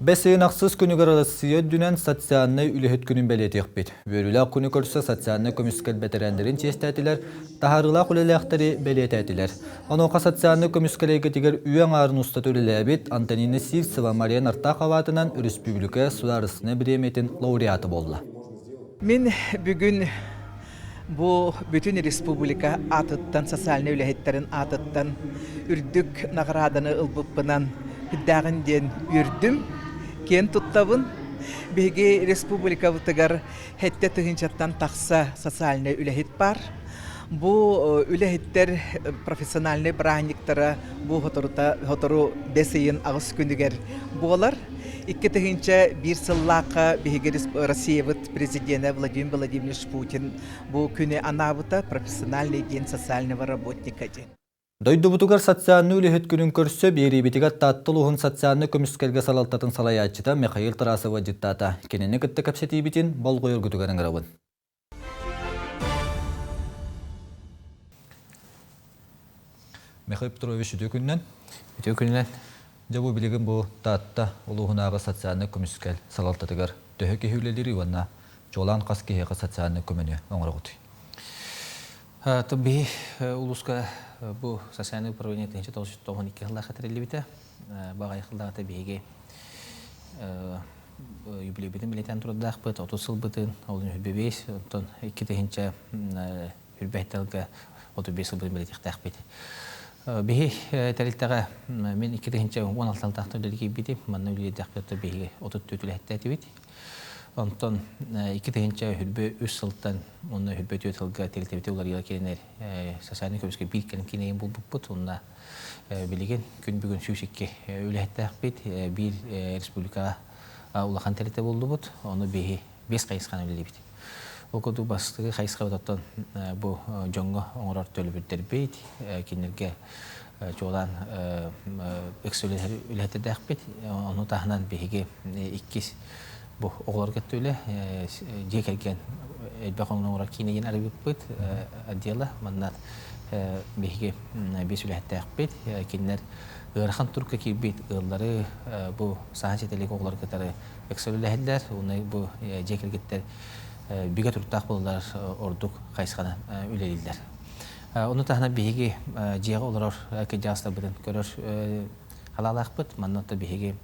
Бэс ыйын ахсыс күнүгэр Россия үрдүнэн социальнай үлэһит күнүн бэлиэтиэхпит. Үөрүүлээх күнү көрсө социальнай көмүскэл бэтэрээннэрин чиэстээтилэр, таһаарыылаах үлэлээхтэри бэлиэтээтилэр. Онуоха социальнай көмүскэл эйгэтигэр үйэ аҥаарын устата үлэлээбит Антонина Сивцева Мария Нартахова аатынан өрөспүүбүлүкэ судаарыстыбаннай бириэмийэтин лауреата буолла. Мин бүгүн Бу бүтүн республика аатыттан, социальнай үлэһиттэрин аатыттан үрдүк наҕарааданы ылбыппынан үрдээҕин диэн үөрдүм, киэн туттабын. Биһиги республикабытыгар сэттэ тыһыынчаттан тахса социальнай үлэһит баар. Бу үлэһиттэр профессиональнай бырааһынньыктара бу соторута сотору бэс ыйын аҕыс күнүгэр буолар. 2001 сыллаахха биһиги Россиябыт президенэ Владимир Владимирович Путин бу күнү анаабыта профессиональный день социального работника диэн. Дойдубутугар социальнай үлэһит күнүн көрсө биэриибитигэр Таатта улууһун социальнай көмүскэлгэ салалтатын салайааччыта Михаил Тарасова дьыктаата. Кинини кытта кэпсэтиибитин болҕойоргутугар ыҥырабын. Михаил Петрович, үтүө күнүнэн. Үтүө күнүнэн. Дьэ бу билигин бу Таатта улууһунааҕы социальнай көмүскэл салалтатыгар төһө киһи үлэлиирий уонна чуолаан хас киһиэхэ социальнай көмөнү оҥороҕутуй? Биһи улууска бу социальнай управление 1992 сыллаахха тэриллибитэ. Баҕайы сыллааҕыта биһиги юбилейбытын билэтэн турардаахпыт, 30 сылбытын, ол 25, онтон 2000 үрбэһитэлгэ 35 сылбытын билэтиэхтээхпит. Биһи тэрилтэҕэ мин 2016 сылтаахтан үлэлии киирбитим. Манна үлэлиирдэхпит биһиги 34 үлэһиттээтибит. Онтон 2023 сылтан уонна 24 сылга тэрилтэбити уларыйа киирэнэр социальнай көмүскэ биир кэлим киинэйин булбуппут. Уонна билигин күн бүгүн 102 үлэһиттээхпит. Биир республикаҕа улахан тэрилтэ буллубут. Ону биһи биэс хайысханы үлэлиибит. Ол курдук бастакы хайысхабыт оттон бу дьоҥҥо оҥорор төлөбүрдэрбит, кинилэргэ чуолаан ыкса үлэһиттэрдээхпит. Ону таһынан биһиги иккис бу оҕолорго өттүлэ дьиэ кэргэн элбэх оҥорор киинэ диэн арыйбыппыт отдела. Манна биһиги биэс үлэһиттээхпит. Кинилэр ыарахан турукка киирбит ыаллары бу саҥа ситэлик оҕолору кытары ыкса үлэлэһэллэр. Уонна бу дьиэ кэргэттэр бигэ туруктаах буолаллар ордук хайысханан үлэлииллэр. Ону таһынан биһиги дьиэҕэ олорор кырдьаҕастарбытын көрөр халаалаахпыт. Манна оттон биһиги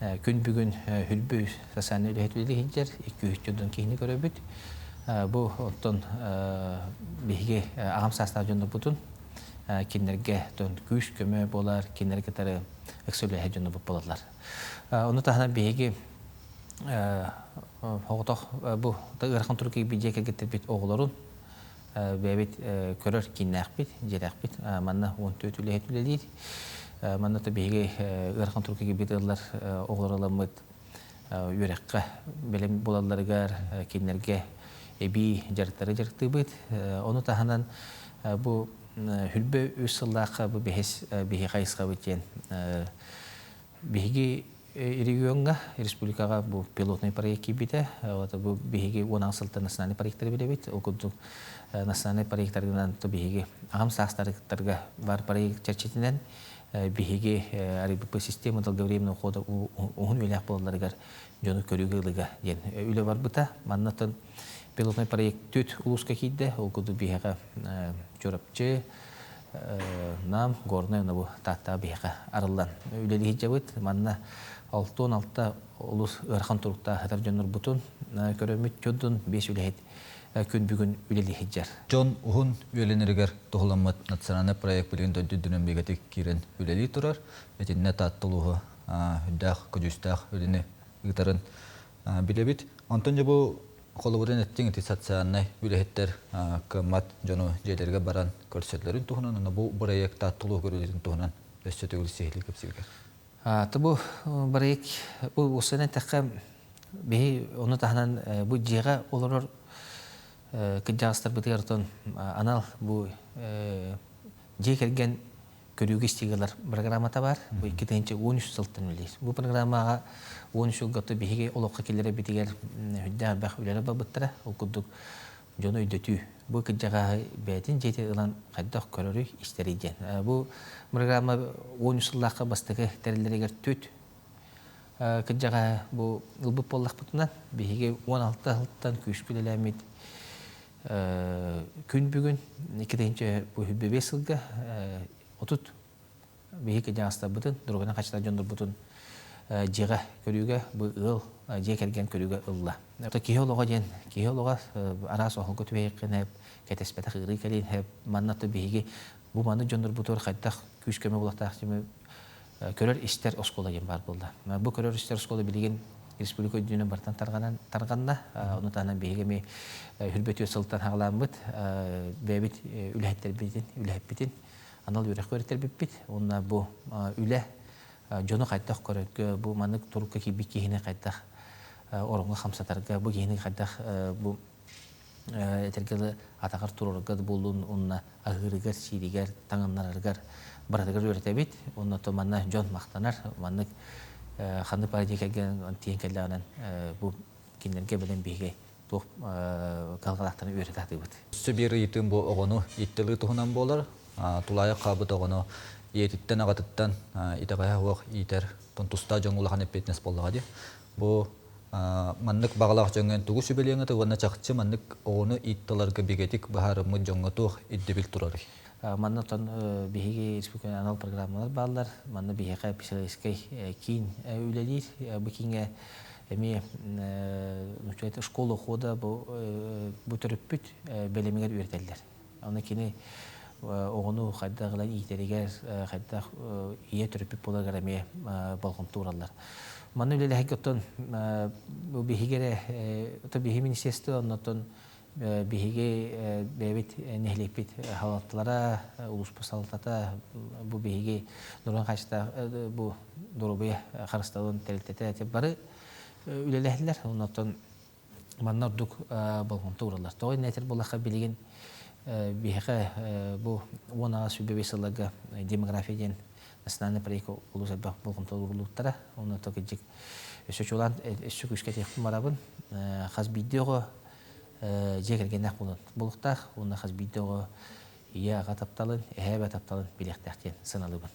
күн бүгүн Хүлбү социальнай үлэһит үлэлии сылдьар, 200 дьонтон киһини көрөбүт. Бу оттон биһиги аҕам саастаах дьоннорбутун кинилэргэ күүс-көмө буолар, кинилэри кытары ыкса үлэһит дьоннорбут буолаллар. Ону таһынан биһиги оҕотох бу ыарахан турук киирбит дьиэ кэргэттэрбит оҕолорун бэйэбит көрөр кииннээхпит, дьиэлээхпит. Манна 14 үлэһит үлэлиир. Манна то биһиги ыарахан турукка киирбит ыаллар оҕолор ыламмыт үөрэххэ бэлэм буолалларыгар кинилэргэ эбии дьарыктары дьарыктыыбыт. Ону таһынан бу хүлбэ үс сыллаахха бу бэһис биһи хайысхабыт диэн Биһиги региоҥҥа, республикаҕа бу пилотный проект киирбитэ. Вот бу биһиги 10 сылтан национальный проекттары билэбит. Ол курдук национальный проекттарынан то биһиги аҕам саастарыктарга бар проект чэрчитинэн биһиги арыйбыппыт система долговременного ухода уһун үйэлээх буолалларыгар дьону көрүүгэ ылыга диэн үлэ барбыта. Маннаттан пилотный проект түт улууска киирдэ. Ол курдук биһиэхэ Чурапчы, Нам, Горнай уонна бу Тааттаҕа биһиэхэ арыллан үлэлии сылдьабыт. Манна 66 олус ыарахан туруктаах сытар дьоннорбутун көрөммүт дьонтон биэс үлэһит күн бүгүн үлэлии сылдьар. Дьон уһун үөлэнэригэр туһуламмыт национальнай проект билигин дойду үрдүнэн бигэтик киирэн үлэлии турар. Итиннэ Таатта улууһа үрдээх, көдьүүстээх үлэни ыытарын билэбит. Онтон дьэ бу холобурун эттиҥ ити социальнай үлэһиттэр кыаммат дьону дьиэлэргэ баран көрсөллөрүн туһунан уонна бу бырайыак Таатталуу көрүүлэрин туһунан өссө төгүл сиһилии кэпсииргэр. Бу бырайыак бу уопсайынан эттэххэ биһи ону таһынан бу дьиэҕэ олорор кырдьаҕастарбытыгар отон анал бу дьиэ кэргэн көрүүгэ истиигэ ылар программата баар. Бу 2013 сылтан үлэлиир. Бу программаҕа 13 сылга биһиги олоххо киллэрэрбитигэр үрдээх элбэх үлэлэр барбыттара. Ол курдук дьону өйдөтүү. Бу кырдьаҕаһы бэйэтин дьиэтигэр ылан хайдах көрөрүй, истэрий диэн. Бу программа 13 сыллаахха бастакы тэриллэригэр түт кырдьаҕаһы бу ылбыт буоллахпытына биһиги 16 сылтан күүскэ үлэлээммит Күн бүгүн 2025 сылга 30 биһиги кырдьаҕастарбытын, доруобуйанан хаччылар дьоннорбутун дьиэҕэ көрүүгэ бу ыал дьиэ кэргэн көрүүгэ ылла. Киһи олоҕо диэн киһи олоҕо араас оһолго түбэһиэххин кэтэспэтэх ыарыы кэлиэн сөп. Манна то биһиги бу маны дьоннорбутугар хайдах күүс-көмө булахтаах көрөр-истэр оскуола диэн баар буолла. Бу көрөр-истэр оскуола билигин республика үрдүнэн барытын тарҕанан тарҕанна. Ону таһынан биһиги эми хүрбэтүө сылтан хаҕаламмыт бэйэбит үлэһиттэрбитин, үлэһиппитин анал үөрэххэ үөрэттэрбиппит. Уонна бу үлэ дьону хайдах көрөргө, бу маннык турукка киирбит киһини хайдах ороҥҥо хамсатарга, бу киһини хайдах бу этэргэ атаҕар туруорарга да буоллун уонна аһыырыгар, сииригэр, таҥыннарарыгар барытыгар үөрэтэбит. Уонна то манна дьон махтанар. Маннык ханнык баар дьиэ кэргэн тиийэн кэллэҕинэн бу кинилэргэ бэлэм биһиги туох кыһалҕалаахтарын үөрэтэ сатыыбыт. Өссө биир ыйытыым бу оҕону ииттэлии туһунан буолар. Тулаайах хаалбыт оҕону ийэтиттэн, аҕатыттан итэҕэһэ суох иитэр тустаах дьоҥҥо улахан эппиэтинэс буоллаҕа дии. Бу маннык баҕалаах дьоҥҥо тугу сүбэлиэҥ этэ уонна чахчы маннык оҕону иитталарга бигэтик быһаарыммыт дьоҥҥо туох ирдэбил турарый? Манна оттон биһиги республиканан анал программалар бааллар. Манна биһиэхэ психологическай киин үлэлиир. Бу кииҥҥэ эмиэ школа ухода бу бу төрөппүт бэлэмигэр үөрэтэллэр. Аны кини оҕону хайдах ылан иитэригэр, хайдах ийэ төрөппүт буоларыгар эмиэ болҕомто уураллар. Манна үлэлэһэргэ оттон бу биһиги эрэ оттон биһиги министерство оннотон биһиги бэйэбит нэһилиэкпит салалталара, улууспут салалтата бу биһиги Нуран хаачыстаах бу доруобуйа харыстабылын тэрилтэтэ бары үлэлэһэллэр. Оннотон манна ордук болҕомто уураллар. Тоҕо иннэ этэр буоллахха билигин биһиэхэ бу 18 сылларга демография диэн национальный проект олус элбэх болҕомто ууруллубуттара. Онно то кырдьык өссө чуолаан өссө күүскэ этиэхпин барабын. Хас биирдии оҕо дьиэ кэргэннээх буолан буолуохтаах уонна хас биирдии оҕо ийэ аҕа тапталын, эһээ эбэ тапталын билиэхтээх диэн сыаналыыбын.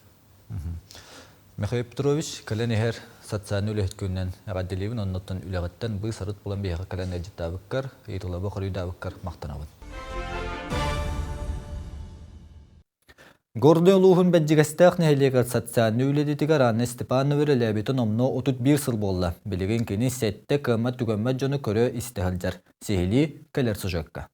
Михаил Петрович, кэлэн иһэр социальнай үлэһит күнүнэн эҕэрдэлиибин, оннуттан үлэҕиттэн быыс-арыт булан биһиэхэ кэлэн ыалдьыттаабыккар, ыйытыыларга хоруйдаабыккар махтанабын. Горнай улууһун Бэрдьигэстээх нэһилиэгэр социальнай үлэтитигэр Анна Степанова үлэлээбитэ номнуо 31 сыл буолла. Билигин кини сэттэ кыаммат-түгэммэт дьону көрө-истэ сылдьар. Сиһилии кэлэр сюжекка.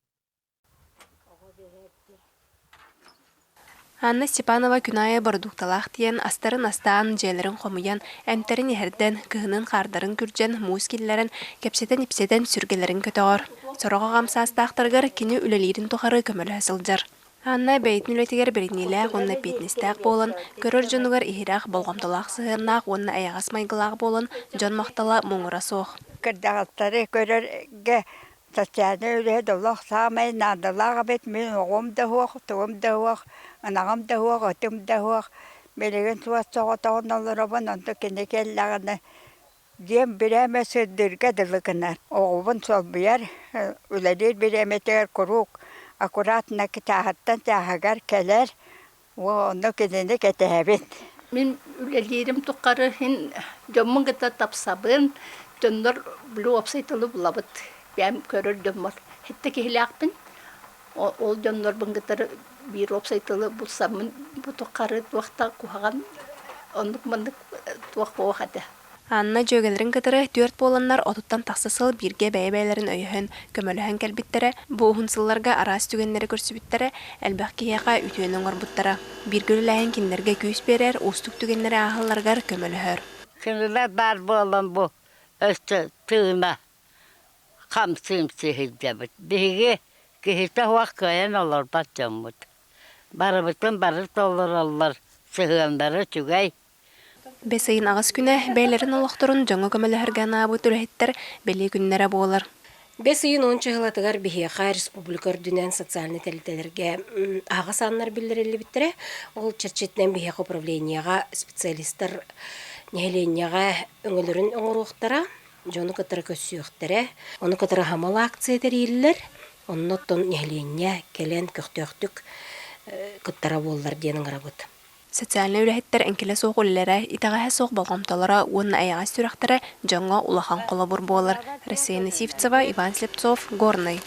Анна Степанова күн аайы бородуукталаах тиийэн, астарын астаан, дьиэлэрин хомуйан, эмтэрин иһэрдэн, кыһынын хаардарын күрдьэн, муус киллэрэн, кэпсэтэн-ипсэтэн сүргэлэрин көтөҕөр. Сороҕо аҕам саастаахтарыгар кини үлэлиирин тухары көмөлөһө сылдьар. Анна бэйэтин үлэтигэр бэриниилээх уонна эппиэтинэстээх буолан, көрөр дьонугар иһирэх, болҕомтолоох сыһыаннаах уонна эйэҕэс майгылаах буолан, дьон махтала муҥура суох. Кырдьаҕастары көрөргө Социальнай үлэһит олох саамай наадалаах эбит. Мин оҕом да суох, тугум да суох, ынаҕым да суох, ытым да суох. Билигин суос-соҕотоҕун олоробун, онто кини кэллэҕинэ дьиэм бирээмэ сырдыырга дылы гынар. Оҕобун солбуйар, үлэлиир бириэмэтигэр куруук аккуратно чааһыттан чааһыгар кэлэр, Онно кинини кэтэһэбин. Мин үлэлиирим тухары иһин дьоммун кытта тапсабын, дьоннор били уопсай тылы булабыт. Бэйэм көрөр дьоммор сэттэ киһилээхпин. Ол дьоннорбун кытары биир уопсай тылы булсаммын бу тухары туох да куһаҕан оннук-маннык туох буолуох этэ. Анна дьүөгэлэрин кытары түөрт буоланнар отуттан тахса сыл бииргэ бэйэ-бэйэлэрин өйөһөн, көмөлөһөн кэлбиттэрэ, бу уһун сылларга араас түгэннэри көрсүбүттэрэ, элбэх киһиэхэ үтүөнү оҥорбуттара. Бииргэ үлэлээһин кинилэргэ күүс биэрэр, уустук түгэннэри ааһалларыгар көмөлөһөр. Кинилэр баар буолан бу өссө тыына хамсыымсыы сылдьабыт. Биһиги киһитэ суох кыайан олорбот дьоммут. Барыбытын бары толороллор, сыһыаннара үчүгэй. Бэс ыйын аҕыс күнэ бэйэлэрин олохторун дьоҥҥо көмөлөһөргө анаабыт үлэһиттэр бэлиэ күннэрэ буолар. Бэс ыйын уон чыһылатыгар биһиэхэ республика үрдүнэн социальнай тэрилтэлэргэ аһаҕас ааннар биллэриллибиттэрэ. Ол чэрчитинэн биһиэхэ управлениеҕа специалистар нэһилиэнньэҕэ өҥөлөрүн оҥоруохтара, дьону кытары көрсүөхтэрэ. Ону кытары аһымал акция тэрийиллэр. Онно оттон нэһилиэнньэ кэлэн көхтөөхтүк кыттара буоллар диэн ыҥырабыт. Социальнай үлэһиттэр эҥкилэ суох үлэлэрэ, итэҕэһэ суох болҕомтолоро уонна эйэҕэс сүрэхтэрэ дьоҥҥо улахан холобур буолар. Рассеяна Сивцева, Иван Слепцов, Горнай.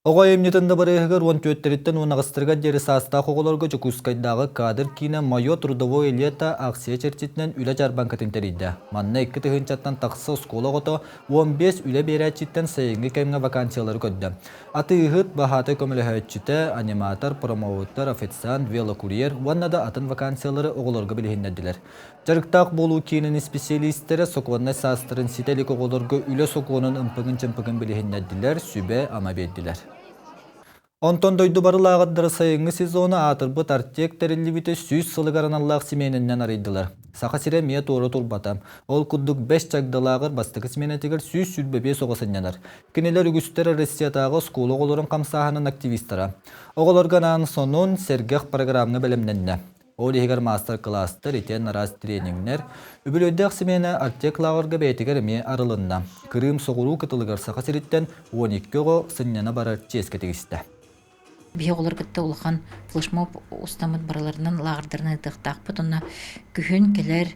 Оҕо айымньытын дыбарыаһыгар 14-тэриттэн 18-тарыгар диэри саастаах оҕолорго Дьокуускайдааҕы кадр киинэ «Мое трудовое лето» акция чэрчитинэн үлэ дьаарбаҥкатын тэрийдэ. Манна 2 тыһыынчаттан тахса оскуола оҕото 15 үлэ биэрээччиттэн сайыҥҥы кэмҥэ вакансиялары көрдө. Атыыһыт, баһаатай көмөлөһөөччүтэ, аниматор, промоутер, официант, велокурьер уонна да атын вакансиялары оҕолорго билиһиннэрдилэр. Дьарыктаах буолуу киинин исписэлиистэрэ сокуоннай саастарын ситэ илик оҕолорго үлэ сокуонун ымпыгын-чымпыгын билиһиннэрдилэр, сүбэ-ама биэрдилэр. Онтон дойду бары лааҕырдара сайыҥҥы сезону аатырбыт Артек тэриллибитэ 100 сылыгар аналлаах симиэнэннэн арыйдылар. Саха сирэ эмиэ туора турбата. Ол курдук Бэс Чагда лааҕыр бастакы симиэнэтигэр 125 оҕо сынньанар. Кинилэр үгүстэр Россиятааҕы оскуола оҕолорун хамсааһынын активистара. Оҕолорго анаан сонун, сэргэх программа бэлэмнэннэ. Ол иһигэр маастар-кылаастар, итиэн араас тренингнэр, үбүлүөйдээх симиэнэ Артек лааҕырга бэйэтигэр эмиэ арылынна. Кырыым соҕуруу кытылыгар Саха сириттэн 12 оҕо сынньана барар чиэскэ тигистэ. Биһи оҕолор кытта улахан флешмоб устаммыт барыларынан лааҕырдарынан ыытыахтаахпыт. Онно күһүн кэлэр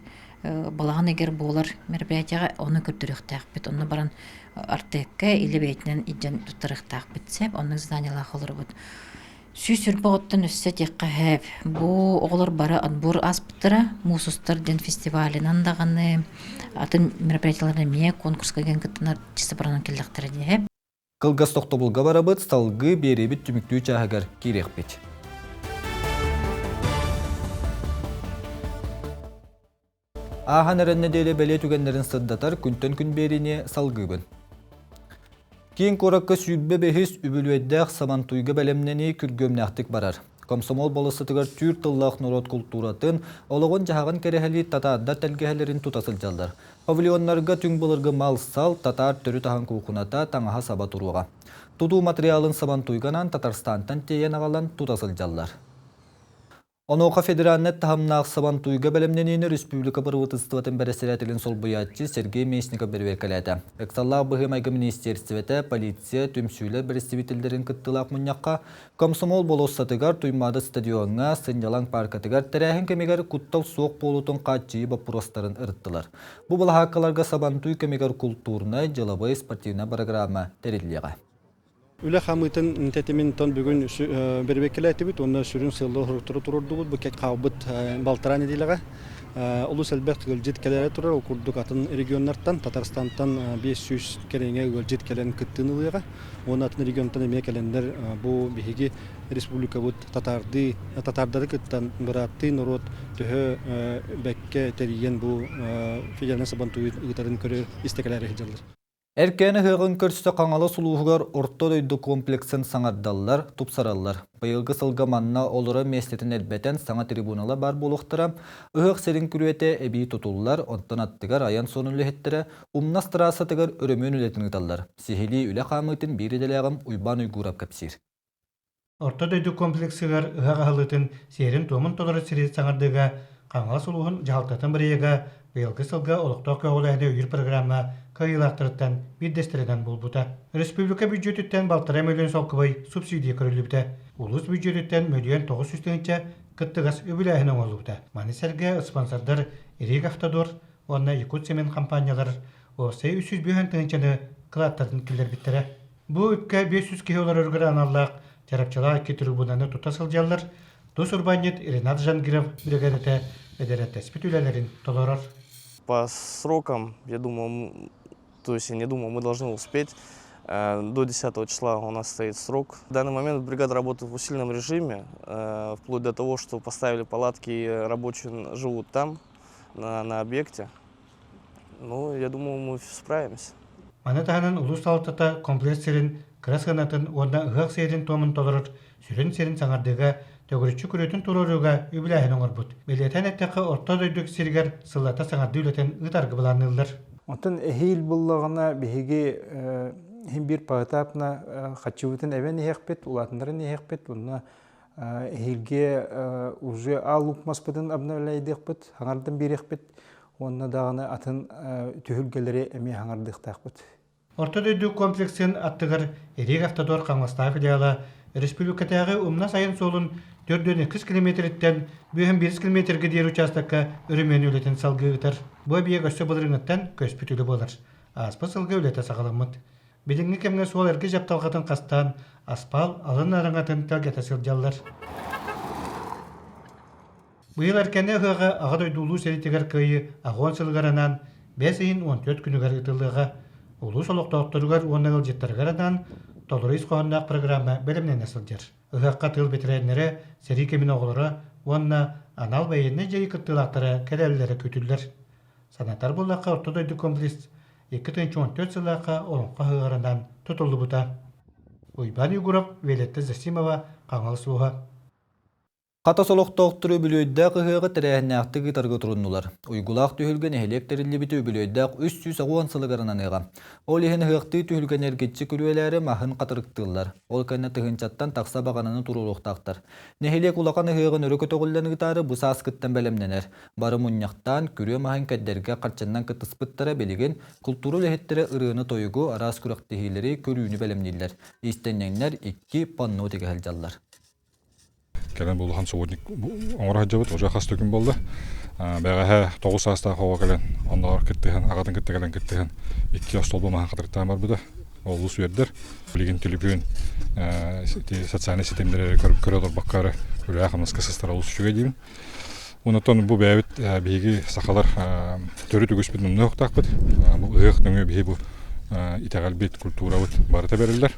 балаҕан ыйыгар буолар мероприятиеҕа ону көрдөрүөхтээхпит. Онно баран Артекка или бэйэтинэн илдьэн туттарыахтаахпыт сөп. Оннук заданиелаах олоробут. 120 оттон өссө этиэххэ сөп. Бу оҕолор бары отбор ааспыттара. Муус устар диэн фестивалынан даҕаны, атын мероприятиеларынан эмиэ конкурска кэлэн кыттанар чисто баранан кэллэхтэрэ диэһэ. Кылгас тохтобулга барабыт, салгыы биэриибит түмүктүү чааһыгар киириэхпит. Ааһан эрэр нэдиэлэ бэлиэ түгэннэрин сырдатар күнтэн күн биэриини салгыыбын. Киин куоракка 25-ис үбүлүөйдээх Сабантуйга бэлэмнэнии күргүөмнээхтик барар. Комсомол болуоссатыгар түүр тыллаах норуот култууратын, олоҕун-дьаһаҕын кэрэһэлии татаардар тэлгэһэлэрин тута сылдьаллар. Павильоннарга түҥ былыргы мал-сал, татаар төрүт аһын куукуната, таҥаһа-саба туруоҕа. Тутуу матырыйаалын Сабантуйганан Татарстантан тиэйэн аҕалан тута сылдьаллар. Онуоха федеральнай таһымнаах Сабантуйга бэлэмнэниини республика правительствотын бэрэссэдээтэлин солбуйааччы Сергей Местников бэрэбиэркэлээтэ. Ыксаллаах быһыы-майгы министиэристибэтэ, полиция, түмсүүлэр бэрэстэбиитэллэрин кыттыылаах мунньахха Комсомол болуоссатыгар, Туймаада стадиоҥҥа, сынньалаҥ пааркатыгар тэрээһин кэмигэр куттал суох буолуутун хааччыйыы боппуруостарын ырыттылар. Бу былаһааккаларга Сабантуй кэмигэр култуурунай, дьылабыай, спортивнай бырагыраама тэриллиэҕэ. Үлэ хамыытын тэтимин тон бүгүн бэрэбиэркэлээтибит уонна сүрүн сыаллары-соруктары туруордубут. Бу хаалбыт балтараа нэдиэлэҕэ олус элбэх ыалдьыт кэлэрэ турар. Ол курдук атын регионнартан, Татарстантан 500 кэриҥэ ыалдьыт кэлэн кыттыыны ылыаҕа. Уонна атын регионтан эмиэ кэлэннэр бу биһиги республикабыт татаардыы, татаардары кыттан бырааттыы норуот төһө бэккэ тэрийэн бу федеральнай сабантуйу ыытарын көрө истэ кэлээри сылдьаллар. Эркээни ыһыаҕын көрсө Хаҥалас улууһугар Орто дойду комплексын саҥардаллар, тупсараллар. Быйылгы сылга манна олорор миэстэтин элбэтэн саҥа трибуналар баар буолуохтара. Ыһыах сирин күрүөтэ эбии тутуллар, онтон аттыгар айан суолун үлэһиттэрэ Умнас трассатыгар өрөмүөн үлэтин ыыталлар. Сиһилии үлэ хаамыытын биир идэлээҕим Уйбаан Уйгуурап кэпсиир. Орто дойду комплексыгар ыһыах аһыллыытын сиэрин-туомун толору сири саҥардыыга Хаҥалас улууһун дьаһалтатын бырайыага быйылгы сылга олохтоох көҕүлээһини өйүүр программа кыайыылаахтарыттан биирдэстэринэн буолбута. Республика бүддьүөтүттэн балтараа мөлүйүөн солкуобай субсидия көрүллүбүтэ. Улуус бүддьүөтүттэн 1 900 000 кыттыгас үбүлээһин оҥоһуллубута. Маны сэргэ спонсордар Риг Автодор уонна Якутцемент компаниялар уопсай 305 тыһыынчаны кылааттарын киллэрбиттэрэ. Бу үпкэ 500 киһи олороругар аналлаах чарапчылаах икки трибунаны тута сылдьаллар. Тус урбаанньыт Ренат Жангиров биригээдэтэ эдэрэттэспит үлэлэрин толорор. По срокам, я думаю, то есть я не думаю, мы должны успеть. До 10 числа у нас стоит срок. В данный момент бригада работает в усиленном режиме, вплоть до того, что поставили палатки и рабочие живут там, на объекте. Ну, я думаю, мы справимся. Маны таһынан улуус салалтата комплекс сирин кыра сыанатын уонна ыһыах сиэрин-туомун толорор сүрүн сирин саҥардыыга, төгүрүччү күрүөтүн туруорууга үбүлээһин оҥорбут. Бэлиэтээн эттэххэ, орто дойду сиригэр сыллата саҥардыы үлэтин ыытарга былаанныыллар. Оттон эһиил буллаҕына биһиги иһин биир поэтапна хаччыбытын эбэн иһиэхпит, улаатыннаран иһиэхпит, уонна эһиилгэ уже аал лук маспытын обновляйдыахпыт, хаҥардан биэриэхпит уонна даҕаны атын түһүлгэлэри эмиэ хаҥардыахтаахпыт. Орто дойду комплексын аттыгар Ирик Автодор Хаҥаластаах филиала республикатааҕы Умнас айан суолун 4,2 километриттэн 5,1 километрга диэри учаастакка өрөмүөн үлэтин салгыы ыытар. Бу эбийиэк өссө былырыыҥҥыттан көспүт үлэ буолар. Ааспыт сылга үлэтэ саҕаламмыт. Билиҥҥи кэмҥэ суол эргэ дьапталҕатын хастаан, аспаал алын араҥатын тэлгэтэ сылдьаллар. Быйыл Эркээни ыһыаҕа Аҕа дойду Улуу сэриитигэр Кыайыы аҕыс сылыгар анаан бэс ыйын 14 күнүгэр ыытыллыаҕа. Улуус олохтоохторугар уонна ыалдьыттарыгар анаан толору ис хоһоонноох программа бэлэмнэнэ сылдьар. Ыһыахха тыыл бэтэрээннэрэ, сэрии кэмин оҕолоро уонна анал байыаннай дьайыы кыттыылаахтара кэлэллэрэ күүтүллэр. Санатар буоллахха, Орто дойду комплекс 2014 сыллаахха Олоҥхо ыһыаҕарынан тутуллубута. Уйбаан Егоров, Виолетта Засимова, Хаҥалас улууһа. Хатас олохтоохтору үбүлүөйдээх ыһыаҕы тэрээһиннээхтик ыытарга туруннулар. Уйгулаах түһүлгэ нэһилиэк тэриллибитэ үбүлүөйдээх 390 сылыгар ананыаҕа. Ол иһин ыһыахтыы түһүлгэни эргиччи күрүөлээри маһын хатырыктыыллар. Ол кэннэ тыһыынчаттан тахса баҕананы туруоруохтаахтар. Нэһилиэк улахан ыһыаҕын өрө көтөҕүллэн ыытаары бу сааскыттан бэлэмнэнэр. Бары мунньахтаан, күрүө маһын кэрдэргэ харчыннан кыттыспыттара билигин култуура үлэһиттэрэ ырыаны-тойугу, араас күрэхтэһиилэри, көрүүнү бэлэмнииллэр. Иистэнньэҥнэр икки панно тигэ сылдьаллар. Кэлэн бу улахан субботник оҥоро сылдьабыт, уже хас да күн буолла. Бэҕэһээ 9 саастаах оҕо кэлэн, оннооҕор кыттыһан, аҕатын кытта кэлэн кыттыһан, икки остуолба маһын хатырыктаан барбыта. Олус үөрдэр. Билигин түлүпүөн социальнай ситимнэри көрө олорбокко эрэ үлэҕэ-хамнаска сыстара олус үчүгэй диибин. Онтон бу бэйэбит биһиги сахалар төрүт үгүспүт муннуохтаахпыт. Бу ыһыах нөҥүө биһи бу итэҕэлбит, культурабыт барыта бэриллэр.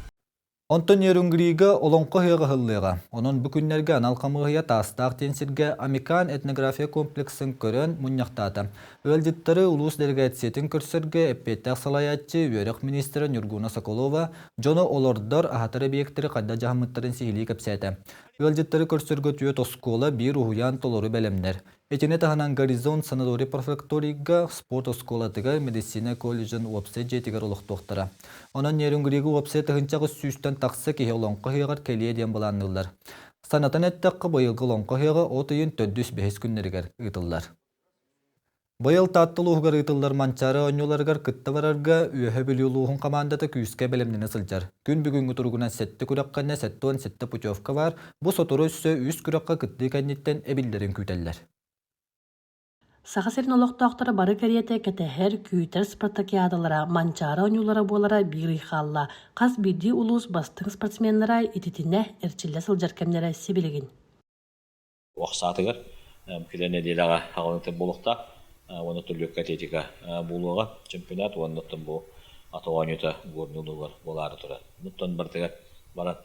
Онтон Нерюнгрига Олоҥхо ыһыаҕа ыһыллыаҕа. Онон бу күннэргэ анал хамыыһыйа Таастаах диэн сиргэ Амикан этнография комплексын көрөн мунньахтаата. Ыалдьыттары улуус дэлэгээссийэтин көрсөргө эппиэттээх салайааччы, үөрэх миниистирэ Нюргуна Соколова дьону олордор, аһатар эбийиэктэри хайдах дьаһаммыттарын сиһилии кэпсээтэ. Ыалдьыттары көрсөргө түөрт оскуола, биир уһуйаан толору бэлэмнэр. Итини таһынан Горизонт санаторий профилакторийга, спорт оскуолатыгар, медицина колледжын уопсай дьиэтигэр олохтуохтара. Онон Нерюнгрига уопсай 1800-тэн тахса киһи Олоҥхо ыһыаҕар кэлиэ диэн былаанныыллар. Санатан эттэххэ, быйылгы Олоҥхо ыһыаҕа от ыйын төрдүс-бэһис күннэригэр ыытыллар. Быйыл Таатта улууһугар ыытыллар Манчаары оонньууларыгар кытта барарга Үөһэ Бүлүү улууһун хамаандата күүскэ бэлэмнэнэ сылдьар. Күн бүгүҥҥү туругунан сэттэ күрэххэ 77 путевка баар, бу сотору өссө үс күрэххэ кыттыы кэнниттэн эбиллэрин күүтэллэр. Саха сирин олохтоохторо бары кэриэтэ кэтэһэр, күүтэр спартакиадалара, Манчаары оонньуулара буолара биир ый хаалла. Хас биирдии улуус бастыҥ спортсменнара ититинэ эрчиллэ сылдьар кэмнэрэ сибилигин. Охсаатыгар кэлэр нэдиэлэҕэ аҕалыҥтан буолуохтаах уонна түллүккэ атлетика буолуоҕа чемпионат уонна оттон бу ата оонньуута Горный улууһугар буолаары турар. Оттон барытыгар баран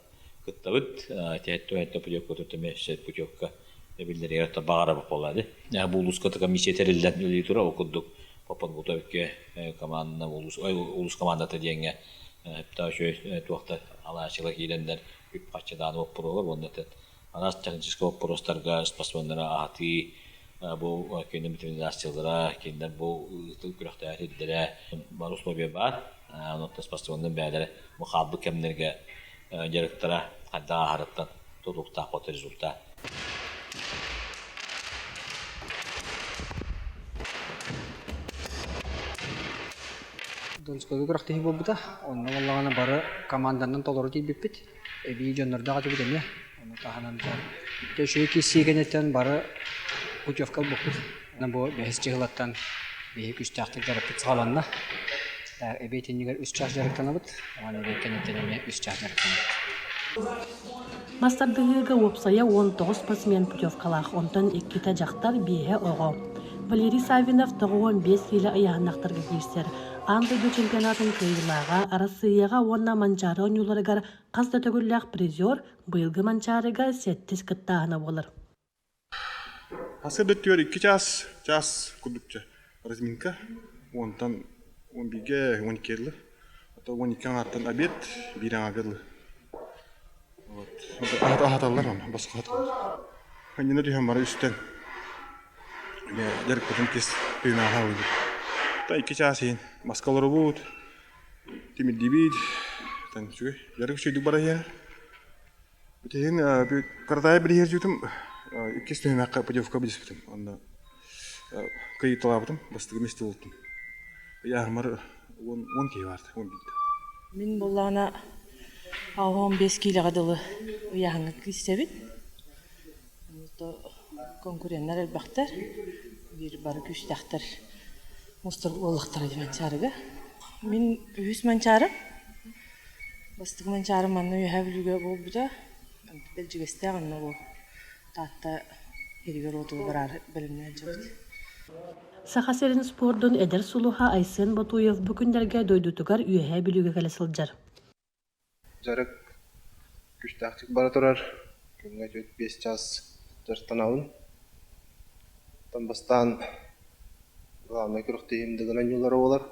кыттабыт. Тиһэттэ путевка эмиэ путевка эбиллэригэр баҕарабыт буолла дии. Бу улууска комиссия тэриллэн үлэлии турар. Ол курдук по подготовке команда улуус командата диэҥҥэ үчүгэй туохтар алааччылар киирэннэр үп-харчы даҕаны боппуруолар уонна араас техническэй боппуруостарга спортсменнары аһатыы, бу кинилэр мотивациялара, кинилэр бу ыытыы күрэхтэһэр сирдэрэ бары условия баар. Онон спортсменнар бэйэлэрэ бу хаалбыт кэмнэргэ дьарыктара хайдах ааһарыттан тутулуктаах вот результат. Донскойга күрэхтэһии буолбута. Онно буоллаҕына бары команданан толору тиийбиппит. Эбии дьоннордоох этибит эмиэ. Ону таһынан дьэ үчүгэй киирсии кэнниттэн бары путевка ылбыппыт. Бу бэһис чыһылаттан биһи күүстээхтик дьарыкпыт саҕаланна. Эбии итиннигэр үс чаас дьарыктанабыт. Уонна эбии кэнниттэн эмиэ үс чаас дьарыктанабыт. Мас тардыһыыга уопсайа 19 спортсмен путевкалаах, онтон иккитэ дьахтар, биэһэ оҕо. Валерий Саввинов 95 киилэ ыйааһыннахтарга киирсэр. Аан дойду чемпионатын кыайыылааҕа, Арассыыйаҕа уонна Манчаары оонньууларыгар хас да төгүллээх призер, быйылгы Манчаарыга сэттис кыттааһына буолар. Аска бүттүгэр икки чаас, чаас курдукча разминка, онтон он бииргэ он икки дылы, ото он икки аҥаартан обед, биир аҥаарга дылы. Вот. Аһаталлар оны, босхо аһаталлар. Ханньына түһэн бары үстэн дьарыкпытын тис тыынааһа ылбыт. Та икки чаас иһин маска олоробут, тимирдибит, тан үчүгэй. Дьарык үчүгэйдик бара иһэр. Бүтүһүн Каратаев билиһэрдьитим иккис түһүмэххэ путевка билиспитим. Онно кыйыталаабытым, бастакы миэстэ буолтум. Ыйааһымар 10 киһи баарда, 11. Мин буоллаҕына 15 киилэҕэ дылы ыйааһыҥҥа киирсэбин. Конкуреннар элбэхтэр, биир бары күүстээхтэр мустар буоллахтара дии Манчаарыга. Мин үһүс Манчаары. Бастакы Манчаары манна Үөһээ Бүлүүгэ буолбута. Бэлдьигэстээх онно бу Таатта иһигэр-уотугар бараары бэлэмнээн дьабыт. Саха сирин спордун эдэр сулуһа Айсен Ботуев бу күннэргэ дойдутугар Үөһээ Бүлүүгэ кэлэ сылдьар. Дьарык күүстээхтик бара турар. Күҥҥэ 4-5 чаас дьарыктанабын. Оттон бастаан главнай күрэхтэһиим Дыгын оонньуулара буолар.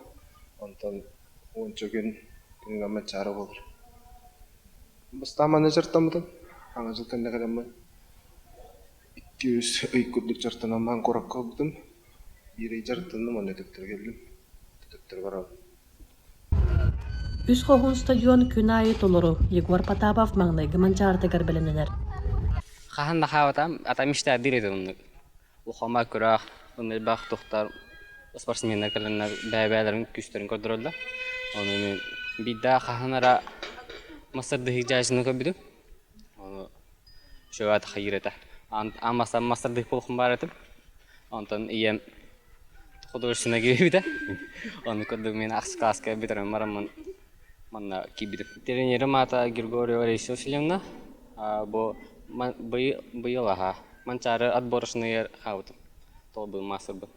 Онтон уонча күн күнүнэн Манчаары буолар. Бастаан манна дьарыктаммытым. Аҥа дьыл кэннэ кэлэммин 2-3 ый курдук дьарыктанан баран куоракка ылбытым. Биир ый дьарыктанным уонна төттөрү кэллим. Төттөрү барабын. Үс хоһуун стадион күн аайы толору, Егор Потапов маҥнайгы манчаарытыгар бэлэмнэнэр. Хаһан да хаабатам, атам мечтаардыыр этим оннук. Улахаммар күрэх, элбэх тухтар спортсменнар кэлэннэр бэйэ-бэйэлэрин күүстэрин көрдөрөллөр. Ону мин биирдэ хаһан эрэ мастардыһыы дьаайсыны көрбүтүм. Ону үчүгэй хайыыр этэ. Аан бастаан мастардыһыы буолуохпун баар этим. Онтон ийэм художественнай киирбитэ. Ону курдук мин ахсыс кылааска бүтэрэн бараммын манна киирбитим. Тренерим аата Григорьева Раиса Васильевна. Бу быйыл аһа Манчаары отборочныйар хаабытым. Толбуй маастарбын.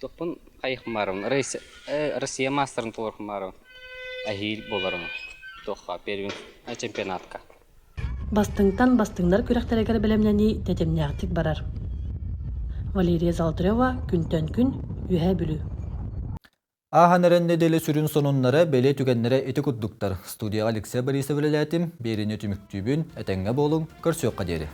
Тохпун хайыхпын баарым. Россия маастарын толорхун баарым. Эһиил буоларым. Туохха первин чемпионатка. Бастыҥтан бастыҥнар күрэхтэригэр бэлэмнэнии тэтимнээхтик барар. Валерия Золотарева күнтэн күн Үөһээ Бүлүү. Ааһан эрэн нэдиэлэ сүрүн сонуннара, бэлиэ түгэннэрэ ити курдуктар. Студияҕа Алексей Борисов үлэлээтим, биэриини түмүктүүбүн, этэҥҥэ буолуҥ, көрсүөххэ диэри.